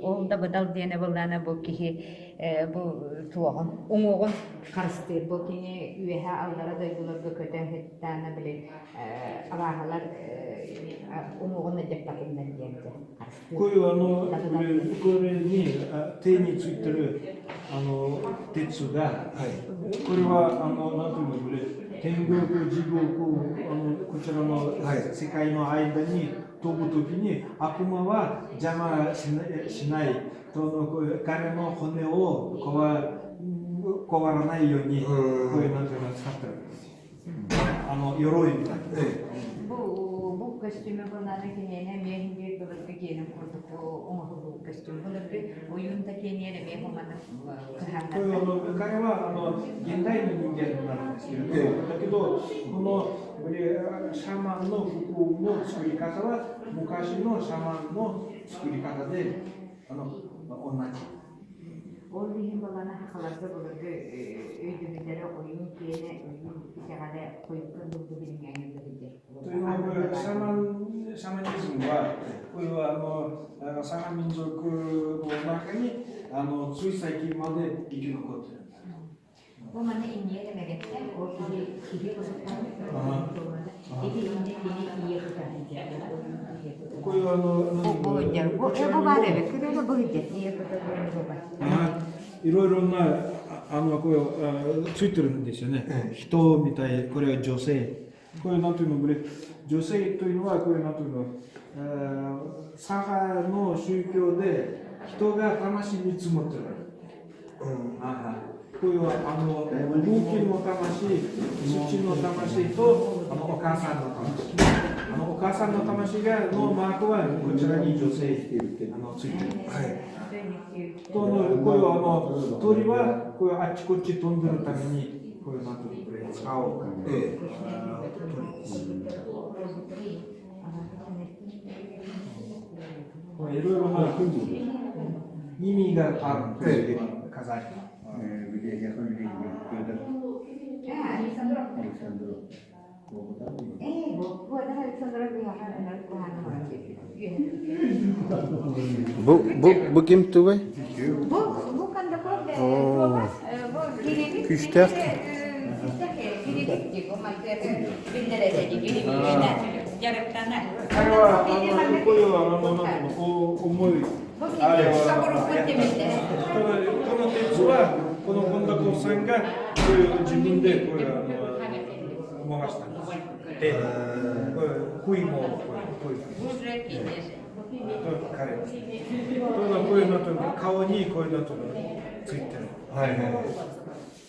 Ол дабыдал диэнэ буоллаҕына бу киһи бу туоҕун уҥуоҕун харыстыыр. Бу кини үөһэ аллара дойдуларга көтөн сыттаҕына били абааһылар уҥуоҕун ыдьаппатыннар диэн харыстыыр. こういうあのこれに手についてるあの鉄が、これはあのなんていうのこれ天国地獄あのこちらの世界の間に飛ぶときに悪魔は邪魔しないしないとのこういう彼の骨を壊壊らないようにこういうなんていうの使ってるんですよ。あの鎧みたいな。 Бу бу көстүүмэ буоллаҕына киниэнэ эмиэ иһин биир былыргы киэнин курдук оҥоһуллубут көстүүм. Былыргы ойуун да киэниэр эмиэ бу маннык これあの彼はあの現代の人間なんですけれども、だけどこのれシャーマンの服の作り方は昔のシャーマンの作り方で同じ。 Ол иһин балана сахаларга былыргы өйдөбүллэрэ ойуун киэнэ, ойуун итэҕэлэ хойукка дылы билиҥҥээҥҥэ сылдьар. というのはシャマニズムはこれはサハ民族の中につい最近まで生き残ってるんだ。 Бу манна инньэ эмэгэттэр ол киһи киһи ити инньэ кини ийэ кута こういう Бу бу бу баар эбит күнү бу ийэ кута いろいろなこうついてるんですよね。人みたい、これは女性。これなんていうの、これ女性というのはこれなんていうの、サハの宗教で人が魂3つ持ってる。これは空気の魂、土の魂とお母さんの魂。お母さんの魂がのマークはこちらに女性ついてる。はい。とのこういう鳥はこういうあっちこっち飛んでるためにこういうなんていうのこれ使う鳥です。これいろいろな意味があるんですよ、飾り。 Бу бу бу ким тугай? Бу бу кондаков бу кирилик Күүстээх. кирилик бу 彼はこういうなんていうの重いあれはこの鉄はこの本田光さんがこういう自分でこれ回したんです。で、これ杭もこういう彼です。こういうのと顔にこういうのとついてる。はいはい。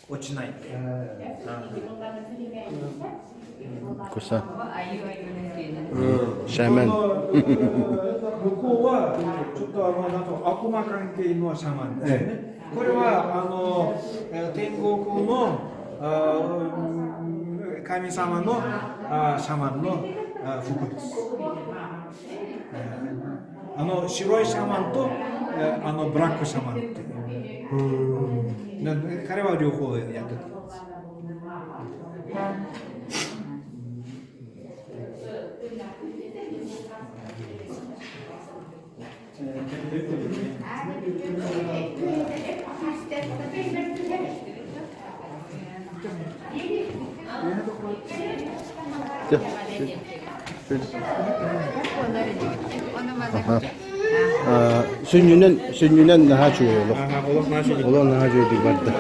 落ちないって。 Куса. Шаман. 向こうはちょっとなんと悪魔関係のシャマンですね。これは天国の神様のシャマンの服です。白いシャマンとブラックシャマンっていう。彼は両方やってたんです。 Сүнньүнэн сүнньүнэн наһаа үчүгэй олох. Олох наһаа үчүгэйдик барда.